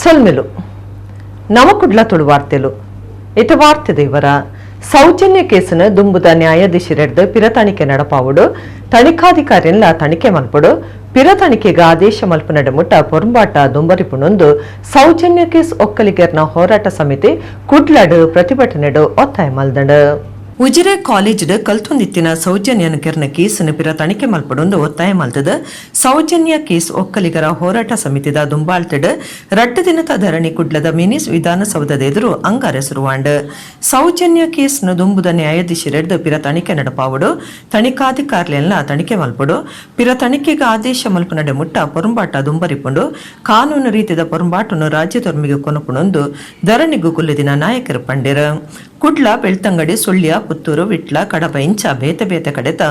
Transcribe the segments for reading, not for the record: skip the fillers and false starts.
ಸೊಲ್ಮೆಲು ನಮಕುಡ್ಲ ತುಳುವಾರ್ತೆಲು ಇತ ವಾರ್ತೆ ದೇವರ ಸೌಜನ್ಯ ಕೇಸನ ದುಂಬುದ ನ್ಯಾಯಾಧೀಶರೆಡ್ದ್ ಪಿರ ತನಿಖೆ ನಡಪಾವುಡು, ತನಿಖಾಧಿಕಾರಿನ್ಲ ತನಿಖೆ ಮಲ್ಪಡು, ಪಿರ ತನಿಖೆಗೆ ಆದೇಶ ಮಲ್ಪುನಡೆ ಮುಟ್ಟ ಪೊರಂಬಾಟ ದುಂಬರಿಪುನೊಂದು ಸೌಜನ್ಯ ಕೇಸ್ ಒಕ್ಕಲಿಗರ್ನ ಹೋರಾಟ ಸಮಿತಿ ಕುಡ್ಲಡ್ ಪ್ರತಿಭಟನೆಡು ಒತ್ತಾಯ ಮಲ್ದಂಡ್. ಉಜಿರೆ ಕಾಲೇಜ್ಡ್ ಕಲ್ತೊಂದಿತ್ತಿನ ಸೌಜನ್ಯನ ಕೆರ್ನ ಕೇಸನ್ನು ಪಿರ ತನಿಖೆ ಮಲ್ಪಡೊಂದು ಒತ್ತಾಯ ಮಲ್ತದ ಸೌಜನ್ಯ ಕೇಸ್ ಒಕ್ಕಲಿಗರ ಹೋರಾಟ ಸಮಿತಿದ ದುಂಬಾಳ್ತಿಡ್ 2 ದಿನದ ಧರಣಿ ಕುಡ್ಲದ ಮಿನಿಸ್ ವಿಧಾನಸೌಧದ ಎದುರು ಅಂಗಾರೆ ಸುರುವಾಂಡ್. ಸೌಜನ್ಯ ಕೇಸ್ನು ದುಂಬುದ ನ್ಯಾಯಾಧೀಶರೆಡ್ದ್ ಪಿರ ತನಿಖೆ ನಡಪಾವಡು, ತನಿಖಾಧಿಕಾರಿಲೆಲ್ಲ ತನಿಖೆ ಮಲ್ಪಡು, ಪಿರ ತನಿಖೆಗೆ ಆದೇಶ ಮಲ್ಪುನಡೆ ಮುಟ್ಟ ಪೊರಂಬಾಟ ದುಂಬರಿಪುಂಡು, ಕಾನೂನು ರೀತಿದ ಪೊರಂಬಾಟನು ರಾಜ್ಯದೊರ್ಮಿಗೆ ಕೊನಪುಣೊಂದು ಧರಣಿಗು ಕುಲ್ಲುದಿನ ನಾಯಕರು ಪಂಡೆರ್. ಕುಡ್ಲ, ಬೆಳ್ತಂಗಡಿ, ಸುಳ್ಯ, ಪುತ್ತೂರು, ವಿಟ್ಲ, ಕಡಬ ಇಂಚ ಬೇತೆ ಬೇತೆ ಕಡೆತ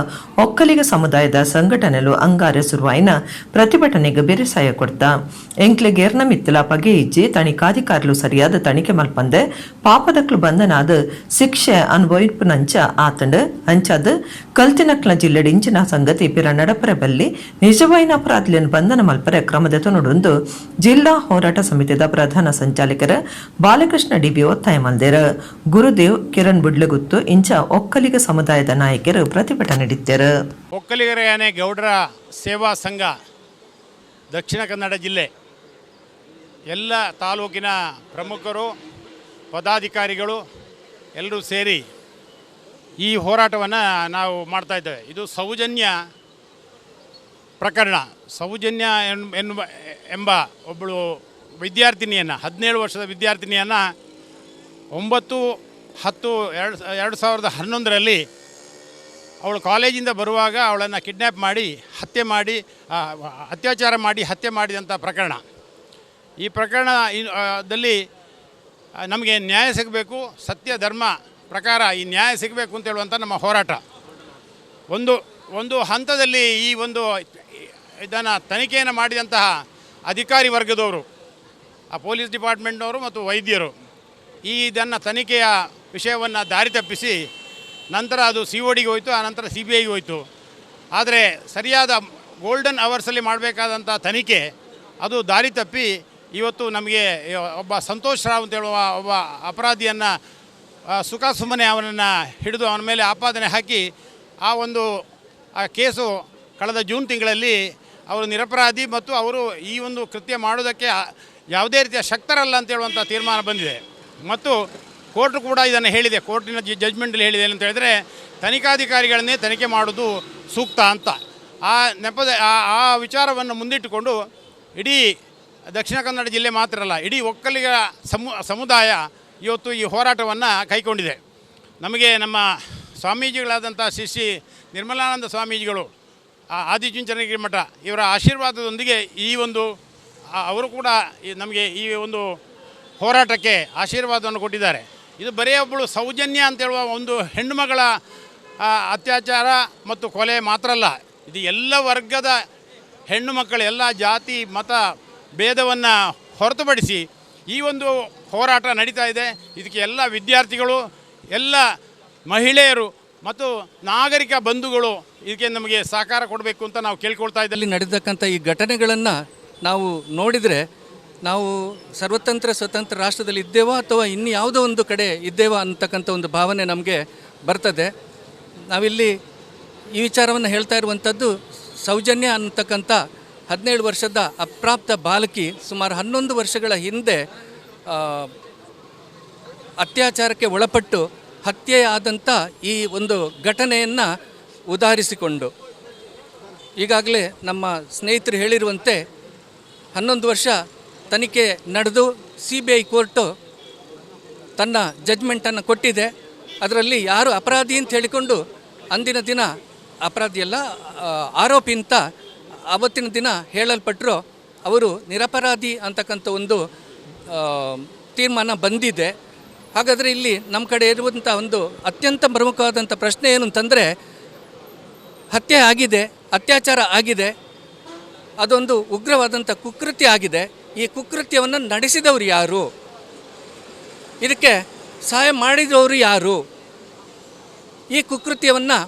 ಒಕ್ಕಲಿಗ ಸಮುದಾಯದ ಸಂಘಟನೆಲು ಅಂಗಾರೆ ಸುರುವಾಯಿನ ಪ್ರತಿಭಟನೆಗೆ ಬೆರಿಸಾಯ ಕೊಡ್ತ. ಎಂಕ್ಲೆಗೇರ್ನ ಮಿತ್ತಲ ಪಗೆ ಇಜ್ಜಿ, ತನಿಖಾಧಿಕಾರಿಲು ಸರಿಯಾದ ತನಿಖೆ ಮಲ್ಪಂದೆ ಪಾಪದಕ್ಲು ಬಂಧನಾದ ಶಿಕ್ಷೆ ಅನುಭವಿಪುನಂಚ ಆತಂಡ್. ಅಂಚಾದ್ ಕಲ್ತಿನಕ್ಲ ಜಿಲ್ಲೆಡ್ ಇಂಚಿನ ಸಂಗತಿ ಪಿರ ನಡಪರೆ ಬಲ್ಲಿ, ನಿಜವಾಯಿನ ಅಪರಾಧಿలను ಬಂಧನ ಮಲ್ಪರೆ ಕ್ರಮದ ತುನುಡುಂದು ಜಿಲ್ಲಾ ಹೋರಾಟ ಸಮಿತಿದ ಪ್ರಧಾನ ಸಂಚಾಲಕರ ಬಾಲಕೃಷ್ಣ ಡಿಬಿ ಒತ್ತಾಯ ಮಲ್ದೆರ್. ಗುರುದೇವ್, ಕಿರಣ್ ಬುಡ್ಲಗುತ್ತು ಇಂಚ ಒಕ್ಕಲಿಗ ಸಮುದಾಯದ ನಾಯಕರು ಪ್ರತಿಭಟನೆ ನಡೆತ್ತೆರ್. ಒಕ್ಕಲಿಗರ ಯಾನೆ ಗೌಡರ ಸೇವಾ ಸಂಘ, ದಕ್ಷಿಣ ಕನ್ನಡ ಜಿಲ್ಲೆ ಎಲ್ಲ ತಾಲೂಕಿನ ಪ್ರಮುಖರು, ಪದಾಧಿಕಾರಿಗಳು ಎಲ್ಲರೂ ಸೇರಿ ಈ ಹೋರಾಟವನ್ನು ನಾವು ಮಾಡ್ತಾ ಇದ್ದೇವೆ. ಇದು ಸೌಜನ್ಯ ಪ್ರಕರಣ. ಸೌಜನ್ಯ ಎನ್ನುವ ಎಂಬ ಒಬ್ಬಳು ವಿದ್ಯಾರ್ಥಿನಿಯನ್ನು, 17 ವರ್ಷದ ವಿದ್ಯಾರ್ಥಿನಿಯನ್ನು 9-10 2011ರಲ್ಲಿ ಅವಳು ಕಾಲೇಜಿಂದ ಬರುವಾಗ ಅವಳನ್ನು ಕಿಡ್ನ್ಯಾಪ್ ಮಾಡಿ ಹತ್ಯೆ ಮಾಡಿ, ಅತ್ಯಾಚಾರ ಮಾಡಿ ಹತ್ಯೆ ಮಾಡಿದಂಥ ಪ್ರಕರಣ. ಈ ಪ್ರಕರಣ ದಲ್ಲಿ ನಮಗೆ ನ್ಯಾಯ ಸಿಗಬೇಕು, ಸತ್ಯ ಧರ್ಮ ಪ್ರಕಾರ ಈ ನ್ಯಾಯ ಸಿಗಬೇಕು ಅಂತ ಹೇಳುವಂಥ ನಮ್ಮ ಹೋರಾಟ. ಒಂದು ಒಂದು ಹಂತದಲ್ಲಿ ಈ ಒಂದು ಇದನ್ನು ತನಿಖೆಯನ್ನು ಮಾಡಿದಂತಹ ಅಧಿಕಾರಿ ವರ್ಗದವರು, ಆ ಪೊಲೀಸ್ ಡಿಪಾರ್ಟ್ಮೆಂಟ್ನವರು ಮತ್ತು ವೈದ್ಯರು ಈ ಇದನ್ನು ತನಿಖೆಯ ವಿಷಯವನ್ನು ದಾರಿ ತಪ್ಪಿಸಿ, ನಂತರ ಅದು ಸಿಒಡಿಗೆ ಹೋಯಿತು, ಆ ನಂತರ ಸಿಬಿಐಗೆ ಹೋಯಿತು. ಆದರೆ ಸರಿಯಾದ ಗೋಲ್ಡನ್ ಅವರ್ಸಲ್ಲಿ ಮಾಡಬೇಕಾದಂಥ ತನಿಖೆ ಅದು ದಾರಿ ತಪ್ಪಿ ಇವತ್ತು ನಮಗೆ ಒಬ್ಬ ಸಂತೋಷ್ ರಾವ್ ಅಂತ ಹೇಳುವ ಒಬ್ಬ ಅಪರಾಧಿಯನ್ನು ಸುಖ ಸುಮ್ಮನೆ ಅವನನ್ನು ಹಿಡಿದು ಅವನ ಮೇಲೆ ಆಪಾದನೆ ಹಾಕಿ, ಆ ಒಂದು ಆ ಕೇಸು ಕಳೆದ ಜೂನ್ ತಿಂಗಳಲ್ಲಿ ಅವರು ನಿರಪರಾಧಿ ಮತ್ತು ಅವರು ಈ ಒಂದು ಕೃತ್ಯ ಮಾಡೋದಕ್ಕೆ ಯಾವುದೇ ರೀತಿಯ ಶಕ್ತರಲ್ಲ ಅಂತ ಹೇಳುವಂಥ ತೀರ್ಮಾನ ಬಂದಿದೆ. ಮತ್ತು ಕೋರ್ಟು ಕೂಡ ಇದನ್ನು ಹೇಳಿದೆ. ಕೋರ್ಟಿನ ಜಡ್ಜ್ಮೆಂಟಲ್ಲಿ ಹೇಳಿದೆ ಅಂತ ಹೇಳಿದರೆ, ತನಿಖಾಧಿಕಾರಿಗಳನ್ನೇ ತನಿಖೆ ಮಾಡೋದು ಸೂಕ್ತ ಅಂತ. ಆ ನೆಪದ ಆ ಆ ವಿಚಾರವನ್ನು ಮುಂದಿಟ್ಟುಕೊಂಡು ಇಡೀ ದಕ್ಷಿಣ ಕನ್ನಡ ಜಿಲ್ಲೆ ಮಾತ್ರ ಅಲ್ಲ, ಇಡೀ ಒಕ್ಕಲಿಗ ಸಮುದಾಯ ಇವತ್ತು ಈ ಹೋರಾಟವನ್ನು ಕೈಗೊಂಡಿದೆ. ನಮಗೆ ನಮ್ಮ ಸ್ವಾಮೀಜಿಗಳಾದಂಥ ಶ್ರೀ ಶ್ರೀ ನಿರ್ಮಲಾನಂದ ಸ್ವಾಮೀಜಿಗಳು, ಆದಿಚುಂಚನಗಿರಿ ಮಠ, ಇವರ ಆಶೀರ್ವಾದದೊಂದಿಗೆ ಈ ಒಂದು ಅವರು ಕೂಡ ನಮಗೆ ಈ ಒಂದು ಹೋರಾಟಕ್ಕೆ ಆಶೀರ್ವಾದವನ್ನು ಕೊಟ್ಟಿದ್ದಾರೆ. ಇದು ಬರೀ ಒಬ್ಬಳು ಸೌಜನ್ಯ ಅಂತ ಹೇಳುವ ಒಂದು ಹೆಣ್ಣುಮಗಳ ಅತ್ಯಾಚಾರ ಮತ್ತು ಕೊಲೆ ಮಾತ್ರ ಅಲ್ಲ, ಇದು ಎಲ್ಲ ವರ್ಗದ ಹೆಣ್ಣು ಮಕ್ಕಳು, ಎಲ್ಲ ಜಾತಿ ಮತ ಭೇದವನ್ನು ಹೊರತುಪಡಿಸಿ ಈ ಒಂದು ಹೋರಾಟ ನಡೀತಾ ಇದೆ. ಇದಕ್ಕೆ ಎಲ್ಲ ವಿದ್ಯಾರ್ಥಿಗಳು, ಎಲ್ಲ ಮಹಿಳೆಯರು ಮತ್ತು ನಾಗರಿಕ ಬಂಧುಗಳು ಇದಕ್ಕೆ ನಮಗೆ ಸಹಕಾರ ಕೊಡಬೇಕು ಅಂತ ನಾವು ಕೇಳ್ಕೊಳ್ತಾ ಇದ್ದೇವೆ. ಅಲ್ಲಿ ನಡೆದಕ್ಕಂಥ ಈ ಘಟನೆಗಳನ್ನು ನಾವು ನೋಡಿದರೆ, ನಾವು ಸರ್ವತಂತ್ರ ಸ್ವತಂತ್ರ ರಾಷ್ಟ್ರದಲ್ಲಿ ಇದ್ದೇವೋ ಅಥವಾ ಇನ್ನು ಯಾವುದೋ ಒಂದು ಕಡೆ ಇದ್ದೇವೋ ಅಂತಕ್ಕಂಥ ಒಂದು ಭಾವನೆ ನಮಗೆ ಬರ್ತದೆ. ನಾವಿಲ್ಲಿ ಈ ವಿಚಾರವನ್ನು ಹೇಳ್ತಾ ಇರುವಂಥದ್ದು, ಸೌಜನ್ಯ ಅಂತಕ್ಕಂಥ 17 ವರ್ಷದ ಅಪ್ರಾಪ್ತ ಬಾಲಕಿ ಸುಮಾರು 11 ವರ್ಷಗಳ ಹಿಂದೆ ಅತ್ಯಾಚಾರಕ್ಕೆ ಒಳಪಟ್ಟು ಹತ್ಯೆಯಾದಂಥ ಈ ಒಂದು ಘಟನೆಯನ್ನು ಉದಾಹರಿಸಿಕೊಂಡು, ಈಗಾಗಲೇ ನಮ್ಮ ಸ್ನೇಹಿತರು ಹೇಳಿರುವಂತೆ 11 ವರ್ಷ ತನಿಖೆ ನಡೆದು ಸಿಬಿಐ ಕೋರ್ಟು ತನ್ನ ಜಡ್ಜ್ಮೆಂಟನ್ನು ಕೊಟ್ಟಿದೆ. ಅದರಲ್ಲಿ ಯಾರು ಅಪರಾಧಿ ಅಂತ ಹೇಳಿಕೊಂಡು ಅಂದಿನ ದಿನ, ಅಪರಾಧಿಯಲ್ಲ, ಆರೋಪಿ ಅಂತ ಆವತ್ತಿನ ದಿನ ಹೇಳಲ್ಪಟ್ಟರು, ಅವರು ನಿರಪರಾಧಿ ಅಂತಕ್ಕಂಥ ಒಂದು ತೀರ್ಮಾನ ಬಂದಿದೆ. ಹಾಗಾದರೆ ಇಲ್ಲಿ ನಮ್ಮ ಕಡೆ ಇರುವಂಥ ಒಂದು ಅತ್ಯಂತ ಪ್ರಮುಖವಾದಂಥ ಪ್ರಶ್ನೆ ಏನು ಅಂತಂದರೆ, ಹತ್ಯೆ ಆಗಿದೆ, ಅತ್ಯಾಚಾರ ಆಗಿದೆ, ಅದೊಂದು ಉಗ್ರವಾದಂಥ ಕುಕೃತ್ಯ ಆಗಿದೆ. ಈ ಕುಕೃತ್ಯವನ್ನು ನಡೆಸಿದವರು ಯಾರು? ಇದಕ್ಕೆ ಸಹಾಯ ಮಾಡಿದವರು ಯಾರು? ಈ ಕುಕೃತ್ಯವನ್ನು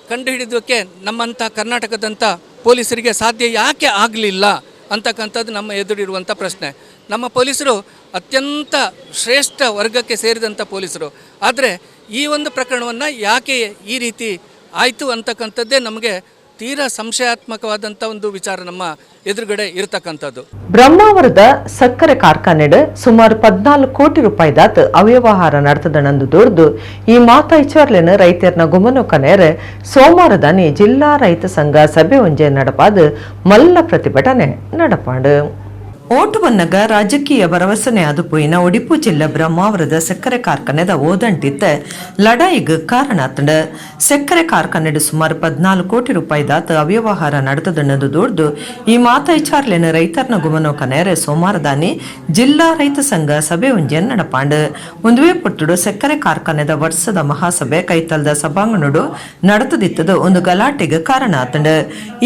ಕಂಡುಹಿಡಿಯೋದಕ್ಕೆ ನಮ್ಮಂಥ ಕರ್ನಾಟಕದಂಥ ಪೊಲೀಸರಿಗೆ ಸಾಧ್ಯ ಯಾಕೆ ಆಗಲಿಲ್ಲ? ಅಂತಕ್ಕಂಥದ್ದು ನಮ್ಮ ಎದುರಿರುವಂಥ ಪ್ರಶ್ನೆ. ನಮ್ಮ ಪೊಲೀಸರು ಅತ್ಯಂತ ಶ್ರೇಷ್ಠ ವರ್ಗಕ್ಕೆ ಸೇರಿದಂಥ ಪೊಲೀಸರು. ಆದರೆ ಈ ಒಂದು ಪ್ರಕರಣವನ್ನು ಯಾಕೆ ಈ ರೀತಿ ಆಯಿತು ಅಂತಕ್ಕಂಥದ್ದೇ ನಮಗೆ ತೀರಾ ಸಂಶಯಾತ್ಮಕವಾದಂಥ ಒಂದು ವಿಚಾರ ನಮ್ಮ ಎದುರುಗಡೆ ಇರತಕ್ಕಂಥದ್ದು. ಬ್ರಹ್ಮಾವರದ ಸಕ್ಕರೆ ಕಾರ್ಖಾನೆಡ್ ಸುಮಾರು 14 ಕೋಟಿ ರೂಪಾಯಿ ದಾತ್ ಅವ್ಯವಹಾರ ನಡೆತದನಂದು ದೂರ್ದು ಈ ಮಾತಾ ಇಚಾರ್ಲೆನ ರೈತರ್ನ ಗುಮನು ಕನೇರೆ ಸೋಮವಾರದಾನಿ ಜಿಲ್ಲಾ ರೈತ ಸಂಘ ಸಭೆ ಒಂಜೆ ನಡಪಾದ ಮಲ್ಲ ಪ್ರತಿಭಟನೆ ನಡಪಾಡು. ಓಟು ಬನ್ನಗ ರಾಜಕೀಯ ಭರವಸನೆ ಅದು ಪೋಯಿನ ಒಡಿಪು ಜಿಲ್ಲೆ ಬ್ರಹ್ಮಾವರದ ಸಕ್ಕರೆ ಕಾರ್ಖಾನೆದ ಓದಂಟಿತ್ತ ಲಡಾಯಿಗ್ ಕಾರಣ ಆತಂಡ. ಸಕ್ಕರೆ ಕಾರ್ಖಾನೆಡು ಸುಮಾರು 14 ಕೋಟಿ ರೂಪಾಯಿ ದಾತ ಅವ್ಯವಹಾರ ನಡೆತದನ್ನದು ದೂರ್ದು ಈ ಮಾತ ವಿಚಾರ್ಲೆನ ರೈತರ್ನ ಗುಮನೋ ಕನೇರೆ ಸೋಮವಾರದಾನಿ ಜಿಲ್ಲಾ ರೈತ ಸಂಘ ಸಭೆ ಒಂಜೆನ್ ನಡಪಾಂಡ್. ಒಂದುವೇ ಪೊಟ್ಟುಡು ಸಕ್ಕರೆ ಕಾರ್ಖಾನೆದ ವರ್ಷದ ಮಹಾಸಭೆ ಕೈತಲ್ದ ಸಭಾಂಗಣಡು ನಡೆತದಿತ್ತದು ಒಂದು ಗಲಾಟೆಗೆ ಕಾರಣ ಆತಂಡ.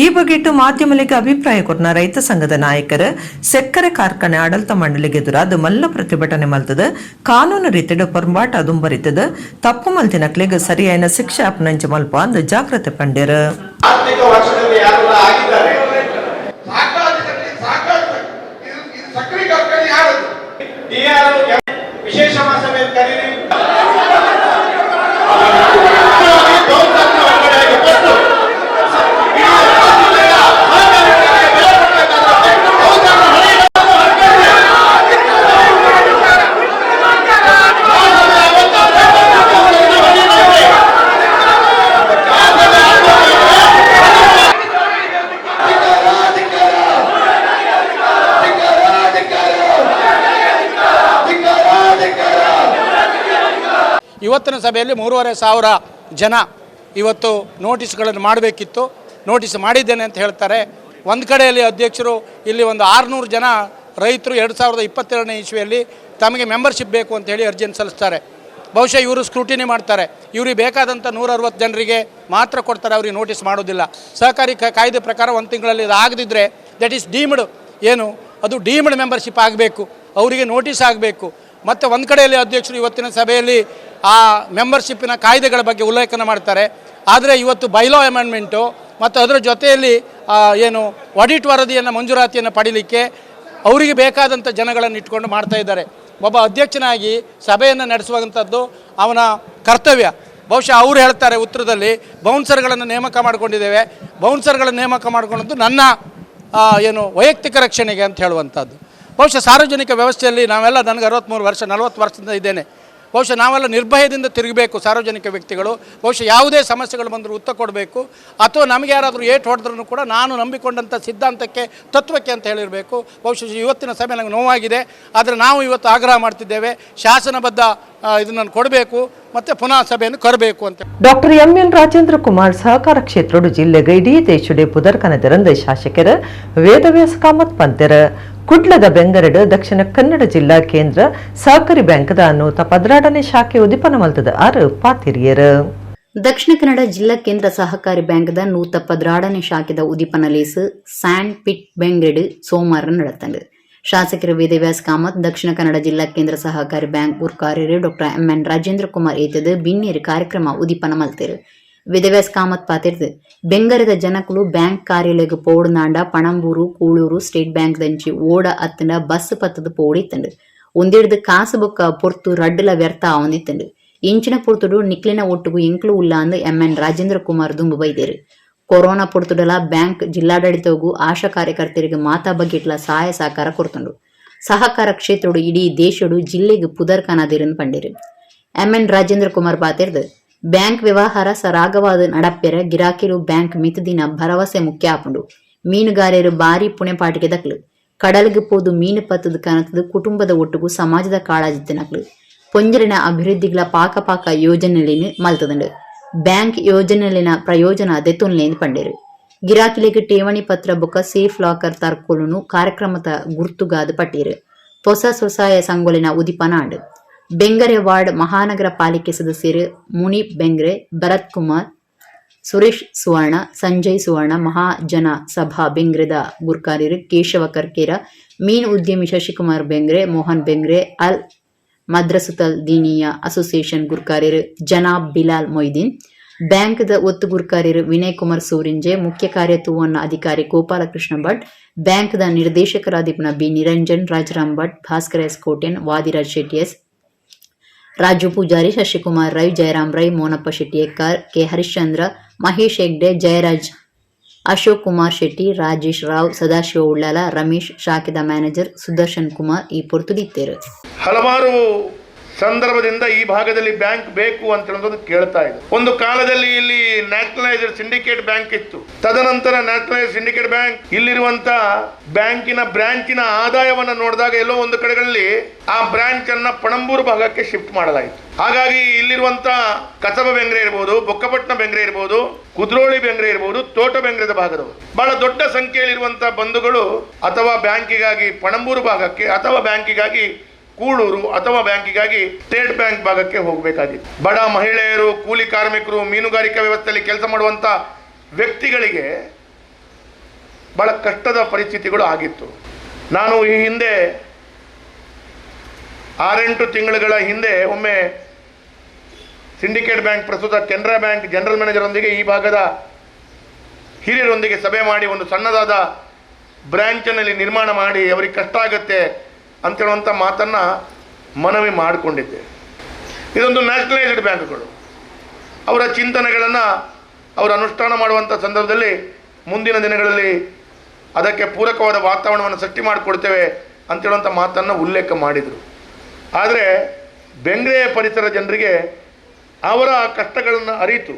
ಈ ಬಗೆಟ್ಟು ಮಾಧ್ಯಮಲಿಗೆ ಅಭಿಪ್ರಾಯ ಕೊರ್ನ ರೈತ ಸಂಘದ ನಾಯಕರು ಸಕ್ಕರೆ ಕಾರ್ಖಾನೆ ಆಡಳಿತ ಮಂಡಳಿಗೆ ಎದುರಾದ ಮಲ್ಲ ಪ್ರತಿಭಟನೆ ಮಲ್ತದ ಕಾನೂನು ರೀತಿಡು ಪೊರ್ಂಬಾಟ ದುಂಬರಿತದ ತಪ್ಪು ಮಲ್ತಿನಕ್ಲೆಗ್ ಸರಿಯಾದ ಶಿಕ್ಷೆ ಅಪ್ನಂಚ ಮಲ್ಪ ಅಂದ್ ಜಾಗ್ರತೆ ಪಂಡೇರು. ಆರ್ಥಿಕ ವರ್ಷದಲ್ಲಿ ಯಾರೆಲ್ಲ ಆಗಿದ್ದಾರೆ? ಸಾಕಾಗಿ ಸಾಕಾಗಿ ಇದು ಇದು ಸಕ್ಕರೆ ಕಾರ್ಖಾನೆ ಯಾರದು? ಡಿಆರ್ ವಿಶೇಷ ಮಹಾಸಭೆ ಕರೀರಿ. ಹೊರಗಡೆ ಆಗಿ ಫಸ್ಟ್ ಇಡೀ ರಾಜ್ಯದ ಸಹಕಾರಿಗಳಿಗೆ ಬೆಲೆ ಕೊಡ್ಬೇಕಾದ್ರೆ ಬೌದ್ಧರ ಹಣೆ ಧಿಕ್ಕಾರ, ಧಿಕ್ಕಾರ, ಧಿಕ್ಕಾರ, ಧಿಕ್ಕಾರ. ಇವತ್ತಿನ ಸಭೆಯಲ್ಲಿ 3500 ಜನ ಇವತ್ತು ನೋಟಿಸ್ಗಳನ್ನು ಮಾಡಬೇಕಿತ್ತು. ನೋಟಿಸ್ ಮಾಡಿದ್ದೇನೆ ಅಂತ ಹೇಳ್ತಾರೆ. ಒಂದು ಕಡೆಯಲ್ಲಿ ಅಧ್ಯಕ್ಷರು ಇಲ್ಲಿ ಒಂದು 600 ಜನ ರೈತರು 2022ನೇ ಇಸ್ವಿಯಲ್ಲಿ ತಮಗೆ ಮೆಂಬರ್ಶಿಪ್ ಬೇಕು ಅಂತ ಹೇಳಿ ಅರ್ಜಿಯನ್ನು ಸಲ್ಲಿಸ್ತಾರೆ. ಬಹುಶಃ ಇವರು ಸ್ಕ್ರೂಟಿನಿ ಮಾಡ್ತಾರೆ. ಇವ್ರಿಗೆ ಬೇಕಾದಂಥ 160 ಜನರಿಗೆ ಮಾತ್ರ ಕೊಡ್ತಾರೆ, ಅವ್ರಿಗೆ ನೋಟಿಸ್ ಮಾಡೋದಿಲ್ಲ. ಸಹಕಾರಿ ಕಾಯ್ದೆ ಪ್ರಕಾರ ಒಂದು ತಿಂಗಳಲ್ಲಿ ಇದು ಆಗದಿದ್ದರೆ that is deemed ಏನು ಅದು ಡೀಮ್ಡ್ ಮೆಂಬರ್ಶಿಪ್ ಆಗಬೇಕು, ಅವರಿಗೆ ನೋಟಿಸ್ ಆಗಬೇಕು. ಮತ್ತು ಒಂದು ಕಡೆಯಲ್ಲಿ ಅಧ್ಯಕ್ಷರು ಇವತ್ತಿನ ಸಭೆಯಲ್ಲಿ ಆ ಮೆಂಬರ್ಶಿಪ್ಪಿನ ಕಾಯ್ದೆಗಳ ಬಗ್ಗೆ ಉಲ್ಲೇಖನ ಮಾಡ್ತಾರೆ. ಆದರೆ ಇವತ್ತು ಬೈಲಾ ಅಮೆಂಡ್ಮೆಂಟು ಮತ್ತು ಅದರ ಜೊತೆಯಲ್ಲಿ ಏನು ಆಡಿಟ್ ವರದಿಯನ್ನು ಮಂಜೂರಾತಿಯನ್ನು ಪಡೀಲಿಕ್ಕೆ ಅವರಿಗೆ ಬೇಕಾದಂಥ ಜನಗಳನ್ನು ಇಟ್ಕೊಂಡು ಮಾಡ್ತಾ ಇದ್ದಾರೆ. ಒಬ್ಬ ಅಧ್ಯಕ್ಷನಾಗಿ ಸಭೆಯನ್ನು ನಡೆಸುವಂಥದ್ದು ಅವನ ಕರ್ತವ್ಯ. ಬಹುಶಃ ಅವರು ಹೇಳ್ತಾರೆ ಉತ್ತರದಲ್ಲಿ, ಬೌನ್ಸರ್ಗಳನ್ನು ನೇಮಕ ಮಾಡಿಕೊಂಡಿದ್ದೇವೆ, ಬೌನ್ಸರ್ಗಳನ್ನು ನೇಮಕ ಮಾಡಿಕೊಂಡದ್ದು ನನ್ನ ಏನು ವೈಯಕ್ತಿಕ ರಕ್ಷಣೆಗೆ ಅಂತ ಹೇಳುವಂಥದ್ದು. ಬಹುಶಃ ಸಾರ್ವಜನಿಕ ವ್ಯವಸ್ಥೆಯಲ್ಲಿ ನಾವೆಲ್ಲ, ನನಗೆ 63 ವರ್ಷ, 40 ವರ್ಷದಿಂದ ಇದ್ದೇನೆ. ಬಹುಶಃ ನಾವೆಲ್ಲ ನಿರ್ಭಯದಿಂದ ತಿರುಗಬೇಕು ಸಾರ್ವಜನಿಕ ವ್ಯಕ್ತಿಗಳು. ಬಹುಶಃ ಯಾವುದೇ ಸಮಸ್ಯೆಗಳು ಬಂದರೂ ಉತ್ತರ ಕೊಡಬೇಕು. ಅಥವಾ ನಮಗೆ ಯಾರಾದರೂ ಏಟು ಹೊಡೆದ್ರೂ ಕೂಡ ನಾನು ನಂಬಿಕೊಂಡಂಥ ಸಿದ್ಧಾಂತಕ್ಕೆ, ತತ್ವಕ್ಕೆ ಅಂತ ಹೇಳಿರಬೇಕು. ಬಹುಶಃ ಇವತ್ತಿನ ಸಭೆ ನನಗೆ ನೋವಾಗಿದೆ. ಆದರೆ ನಾವು ಇವತ್ತು ಆಗ್ರಹ ಮಾಡ್ತಿದ್ದೇವೆ, ಶಾಸನಬದ್ಧ ಇದನ್ನು ಕೊಡಬೇಕು ಮತ್ತು ಪುನಃ ಸಭೆಯನ್ನು ಕರಬೇಕು ಅಂತ. ಡಾಕ್ಟರ್ ಎಂಎನ್ ರಾಜೇಂದ್ರ ಕುಮಾರ್ ಸಹಕಾರ ಕ್ಷೇತ್ರೋಡು ಜಿಲ್ಲೆಗೆ ಇಡೀ ದೇಶಡೆ ಪುದರ್ಕನದಿರಂದ ಶಾಸಕರ ವೇದವ್ಯಾಸ ಕಾಮತ್ ಪಂತೆರ. ಕುಡ್ಲದ ಬೆಂಗರೆಡು ದಕ್ಷಿಣ ಕನ್ನಡ ಜಿಲ್ಲಾ ಕೇಂದ್ರ ಸಹಕಾರಿ ಬ್ಯಾಂಕ್ದ 112ನೇ ಶಾಖೆ ಉದಿಪನ ಮಲ್ತದ ಆರು ಪಾತಿರಿಯರು. ದಕ್ಷಿಣ ಕನ್ನಡ ಜಿಲ್ಲಾ ಕೇಂದ್ರ ಸಹಕಾರಿ ಬ್ಯಾಂಕ್ದ 112ನೇ ಶಾಖೆದ ಉದಿಪನ ಲೇಸ್ ಸ್ಯಾಂಡ್ ಪಿಟ್ ಬೆಂಗ್ರೆಡ್ ಸೋಮವಾರ ನಡತಂಡು. ಶಾಸಕರು ವೇದವ್ಯಾಸ್ ಕಾಮತ್, ದಕ್ಷಿಣ ಕನ್ನಡ ಜಿಲ್ಲಾ ಕೇಂದ್ರ ಸಹಕಾರಿ ಬ್ಯಾಂಕ್ ಗುರ್ಕಾರ್ಯರು ಡಾಕ್ಟರ್ ಎಂಎನ್ ರಾಜೇಂದ್ರ ಕುಮಾರ್ ಏತದ ಬಿನ್ನೇರು ಕಾರ್ಯಕ್ರಮ ಉದಿಪನ ಮಲ್ತೇರು. ವೇದವ್ಯಾಸ್ ಕಾಮತ್ ಪಾತಿರ್ದು, ಬೆಂಗರದ ಜನಕುಲು ಬ್ಯಾಂಕ್ ಕಾರ್ಯಾಲಯಕ್ಕೆ ಪೋಡುನಾಂಡ ಪಣಂಬೂರು, ಕೂಳೂರು, ಸ್ಟೇಟ್ ಬ್ಯಾಂಕ್ ದಂಚಿ ಓಡ ಅತ್ತಂಡ ಬಸ್ ಪತ್ತದ ಪೋಡಿತ್ತಂಡು. ಒಂದಿಡ್ದು ಕಾಸು ಬೊಕ್ಕ ಪೊರ್ತು ರಡ್ಡುಲ ವ್ಯರ್ಥ ಆವೊಂದಿತ್ತಂಡು. ಇಂಚಿನ ಪೊರ್ತುಡು ನಿಕ್ಲಿನ ಒಟ್ಟುಗು ಎಂಕ್ಲು ಉಲ್ಲ ಅಂದ್ ಎಂಎನ್ ರಾಜೇಂದ್ರ ಕುಮಾರ್ ದುಂಬು ಬೈದೇರು. ಕೊರೋನಾ ಪೊರ್ತುಡಲ ಬ್ಯಾಂಕ್ ಜಿಲ್ಲಾಡಳಿತಗೂ ಆಶಾ ಕಾರ್ಯಕರ್ತರಿಗೆ ಮಾತಾ ಬಗ್ಗೆಟ್ಲ ಸಹಾಯ ಸಹಕಾರ ಕೊರ್ತುಂಡು. ಸಹಕಾರ ಕ್ಷೇತ್ರಡು ಇಡೀ ದೇಶಡು ಜಿಲ್ಲೆಗೆ ಪುದರ್ ಕನದಿರನ್ ಪಂಡಿರು. ಎಂಎನ್ ರಾಜೇಂದ್ರ ಕುಮಾರ್ ಪಾತಿರ್ದು, ಬ್ಯಾಂಕ್ ವ್ಯವಹಾರ ಸರಾಗವಾದ ನಡಪ್ಪೆರ ಗಿರಾಕಿಲು ಬ್ಯಾಂಕ್ ಮಿತದಿನ ಭರವಸೆ ಮುಖ್ಯ ಆಪುಂಡು. ಮೀನುಗಾರರು ಬಾರಿ ಪುಣೆಪಾಟಿಗೆ ದಕ್ಲು. ಕಡಲ್ಗೆ ಪೋದು ಮೀನು ಪತ್ತದ ಕನತದ ಕುಟುಂಬದ ಒಟ್ಟುಗು ಸಮಾಜದ ಕಾಳಜಿತ್ತನಕ್ಲು. ಪೊಂಜರಿನ ಅಭಿವೃದ್ಧಿಗಳ ಪಾಕ ಪಾಕ ಯೋಜನೆಲಿನ ಮಲ್ತದಂಡು. ಬ್ಯಾಂಕ್ ಯೋಜನೆಲಿನ ಪ್ರಯೋಜನ ದೆತ್ತೊನ್ಲೇಂದು ಪಂಡೇರು. ಗಿರಾಕಿಲಿಗೆ ಠೇವಣಿ ಪತ್ರ ಬೊಕ ಸೇಫ್ ಲಾಕರ್ ತರ್ಕೊಲುನು ಕಾರ್ಯಕ್ರಮದ ಗುರ್ತುಗಾದ ಪಟ್ಟೀರು. ಹೊಸ ಸ್ವಸಹಾಯ ಸಂಗೊಲಿನ ಉದಿಪನ ಆಂಡ್. ಬೆಂಗರೆ ವಾರ್ಡ್ ಮಹಾನಗರ ಪಾಲಿಕೆ ಸದಸ್ಯರು ಮುನೀಪ್ ಬೆಂಗ್ರೆ, ಭರತ್ ಕುಮಾರ್, ಸುರೇಶ್ ಸುವರ್ಣ, ಸಂಜಯ್ ಸುವರ್ಣ, ಮಹಾಜನ ಸಭಾ ಬೆಂಗ್ರೆದ ಗುರ್ಕಾರ್ಯರು ಕೇಶವ ಕರ್ಕೇರ, ಮೀನು ಉದ್ಯಮಿ ಶಶಿಕುಮಾರ್ ಬೆಂಗ್ರೆ, ಮೋಹನ್ ಬೆಂಗ್ರೆ, ಅಲ್ ಮದ್ರಸುತಲ್ ದೀನಿಯಾ ಅಸೋಸಿಯೇಷನ್ ಗುರ್ಕಾರ್ಯರು ಜನಾಬ್ ಬಿಲಾಲ್ ಮೊಯ್ದೀನ್, ಬ್ಯಾಂಕ್ದ ಒತ್ತು ಗುರ್ಕಾರ್ಯರು ವಿನಯ್ ಕುಮಾರ್ ಸೂರಿಂಜೆ, ಮುಖ್ಯ ಕಾರ್ಯತೂವನ್ನ ಅಧಿಕಾರಿ Gopalakrishna Bhat, ಬ್ಯಾಂಕ್ದ ನಿರ್ದೇಶಕರಾದಿಪ್ಪುನ B Niranjan, Rajaram Bhat, Bhaskar S Kotian, Vadiraj Shetty S, Raju Poojary, Shashikumar Rai, Jayaram Rai, Monappa Shetty Ekkar, K Harishchandra, Mahesh Hegde, Jayaraj, Ashok Kumar Shetty, Rajesh Rao, Sadashiva Ullal, Ramesh, ಶಾಖೆದ manager Sudarshan Kumar ಈ ಪೊರ್ತುಡಿತ್ತೇರು. ಹಲವಾರು ಸಂದರ್ಭದಿಂದ ಈ ಭಾಗದಲ್ಲಿ bank ಬೇಕು ಅಂತ ಹೇಳೋದು ಕೇಳ್ತಾ ಇದೆ. ಒಂದು ಕಾಲದಲ್ಲಿ ಇಲ್ಲಿ nationalised syndicate bank ಇತ್ತು. ತದನಂತರ nationalised syndicate bank ಇಲ್ಲಿರುವಂತ ಬ್ಯಾಂಕಿನ ಬ್ರಾಂಚಿನ ಆದಾಯವನ್ನು ನೋಡಿದಾಗ ಎಲ್ಲೋ ಒಂದು ಕಡೆಗಳಲ್ಲಿ ಆ ಬ್ರಾಂಚ್ ಅನ್ನ ಪಣಂಬೂರು ಭಾಗಕ್ಕೆ ಶಿಫ್ಟ್ ಮಾಡಲಾಯಿತು. ಹಾಗಾಗಿ ಇಲ್ಲಿರುವಂತ ಕಸಬ ಬೆಂಗ್ರೆ ಇರ್ಬೋದು, ಬೊಕ್ಕಪಟ್ಟಣ ಬೆಂಗ್ರೆ ಇರ್ಬೋದು, ಕುದ್ರೋಳಿ ಬೆಂಗ್ರೆ ಇರ್ಬೋದು, ತೋಟ ಬೆಂಗ್ರೆದ ಭಾಗದವರು ಬಹಳ ದೊಡ್ಡ ಸಂಖ್ಯೆಯಲ್ಲಿರುವಂತಹ ಬಂಧುಗಳು ಅಥವಾ ಬ್ಯಾಂಕಿಗಾಗಿ ಪಣಂಬೂರು ಭಾಗಕ್ಕೆ ಅಥವಾ ಬ್ಯಾಂಕಿಗಾಗಿ ಕೂಳೂರು ಅಥವಾ ಬ್ಯಾಂಕಿಗಾಗಿ ಸ್ಟೇಟ್ ಬ್ಯಾಂಕ್ ಭಾಗಕ್ಕೆ ಹೋಗಬೇಕಾಗಿತ್ತು. ಬಡ ಮಹಿಳೆಯರು, ಕೂಲಿ ಕಾರ್ಮಿಕರು, ಮೀನುಗಾರಿಕಾ ವ್ಯವಸ್ಥೆಯಲ್ಲಿ ಕೆಲಸ ಮಾಡುವಂಥ ವ್ಯಕ್ತಿಗಳಿಗೆ ಬಹಳ ಕಷ್ಟದ ಪರಿಸ್ಥಿತಿಗಳು ಆಗಿತ್ತು. ನಾನು ಈ ಹಿಂದೆ 6-8 ತಿಂಗಳುಗಳ ಹಿಂದೆ ಒಮ್ಮೆ ಸಿಂಡಿಕೇಟ್ ಬ್ಯಾಂಕ್, ಪ್ರಸ್ತುತ ಕೆನರಾ bank general manager ಒಂದಿಗೆ, ಈ ಭಾಗದ ಹಿರಿಯರೊಂದಿಗೆ ಸಭೆ ಮಾಡಿ ಒಂದು ಸಣ್ಣದಾದ ಬ್ರಾಂಚನಲ್ಲಿ ನಿರ್ಮಾಣ ಮಾಡಿ ಅವರಿಗೆ ಕಷ್ಟ ಆಗುತ್ತೆ ಅಂತೇಳುವಂಥ ಮಾತನ್ನು ಮನವಿ ಮಾಡಿಕೊಂಡಿದ್ದೆ. ಇದೊಂದು ನ್ಯಾಷನಲೈಸ್ಡ್ ಬ್ಯಾಂಕ್ಗಳು ಅವರ ಚಿಂತನೆಗಳನ್ನು ಅವರು ಅನುಷ್ಠಾನ ಮಾಡುವಂಥ ಸಂದರ್ಭದಲ್ಲಿ ಮುಂದಿನ ದಿನಗಳಲ್ಲಿ ಅದಕ್ಕೆ ಪೂರಕವಾದ ವಾತಾವರಣವನ್ನು ಸೃಷ್ಟಿ ಮಾಡಿಕೊಡ್ತೇವೆ ಅಂತೇಳುವಂಥ ಮಾತನ್ನು ಉಲ್ಲೇಖ ಮಾಡಿದರು. ಆದರೆ ಬೆಂಗ್ರೆಯ ಪರಿಸರ ಜನರಿಗೆ ಅವರ ಕಷ್ಟಗಳನ್ನು ಅರಿತು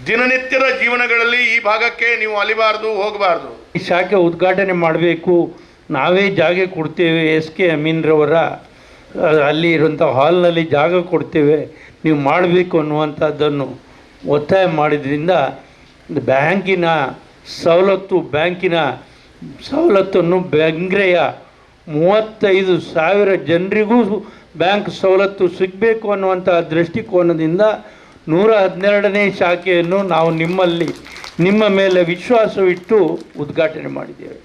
ದಿನನಿತ್ಯದ ಜೀವನಗಳಲ್ಲಿ ಈ ಭಾಗಕ್ಕೆ ನೀವು ಅಲಿಬಾರ್ದು, ಹೋಗಬಾರ್ದು. ಈ ಶಾಖೆ ಉದ್ಘಾಟನೆ ಮಾಡಬೇಕು, ನಾವೇ ಜಾಗ ಕೊಡ್ತೇವೆ, ಎಸ್ ಕೆ ಅಮೀನ್ರವರ ಅಲ್ಲಿ ಇರುವಂಥ ಹಾಲ್ನಲ್ಲಿ ಜಾಗ ಕೊಡ್ತೇವೆ, ನೀವು ಮಾಡಬೇಕು ಅನ್ನುವಂಥದ್ದನ್ನು ಒತ್ತಾಯ ಮಾಡಿದ್ರಿಂದ ಬ್ಯಾಂಕಿನ ಸವಲತ್ತನ್ನು ಬೆಂಗ್ರೆಯ 35,000 ಜನರಿಗೂ ಬ್ಯಾಂಕ್ ಸವಲತ್ತು ಸಿಗಬೇಕು ಅನ್ನುವಂಥ ದೃಷ್ಟಿಕೋನದಿಂದ 112ನೇ ಶಾಖೆಯನ್ನು ನಾವು ನಿಮ್ಮ ಮೇಲೆ ವಿಶ್ವಾಸವಿಟ್ಟು ಉದ್ಘಾಟನೆ ಮಾಡಿದ್ದೇವೆ.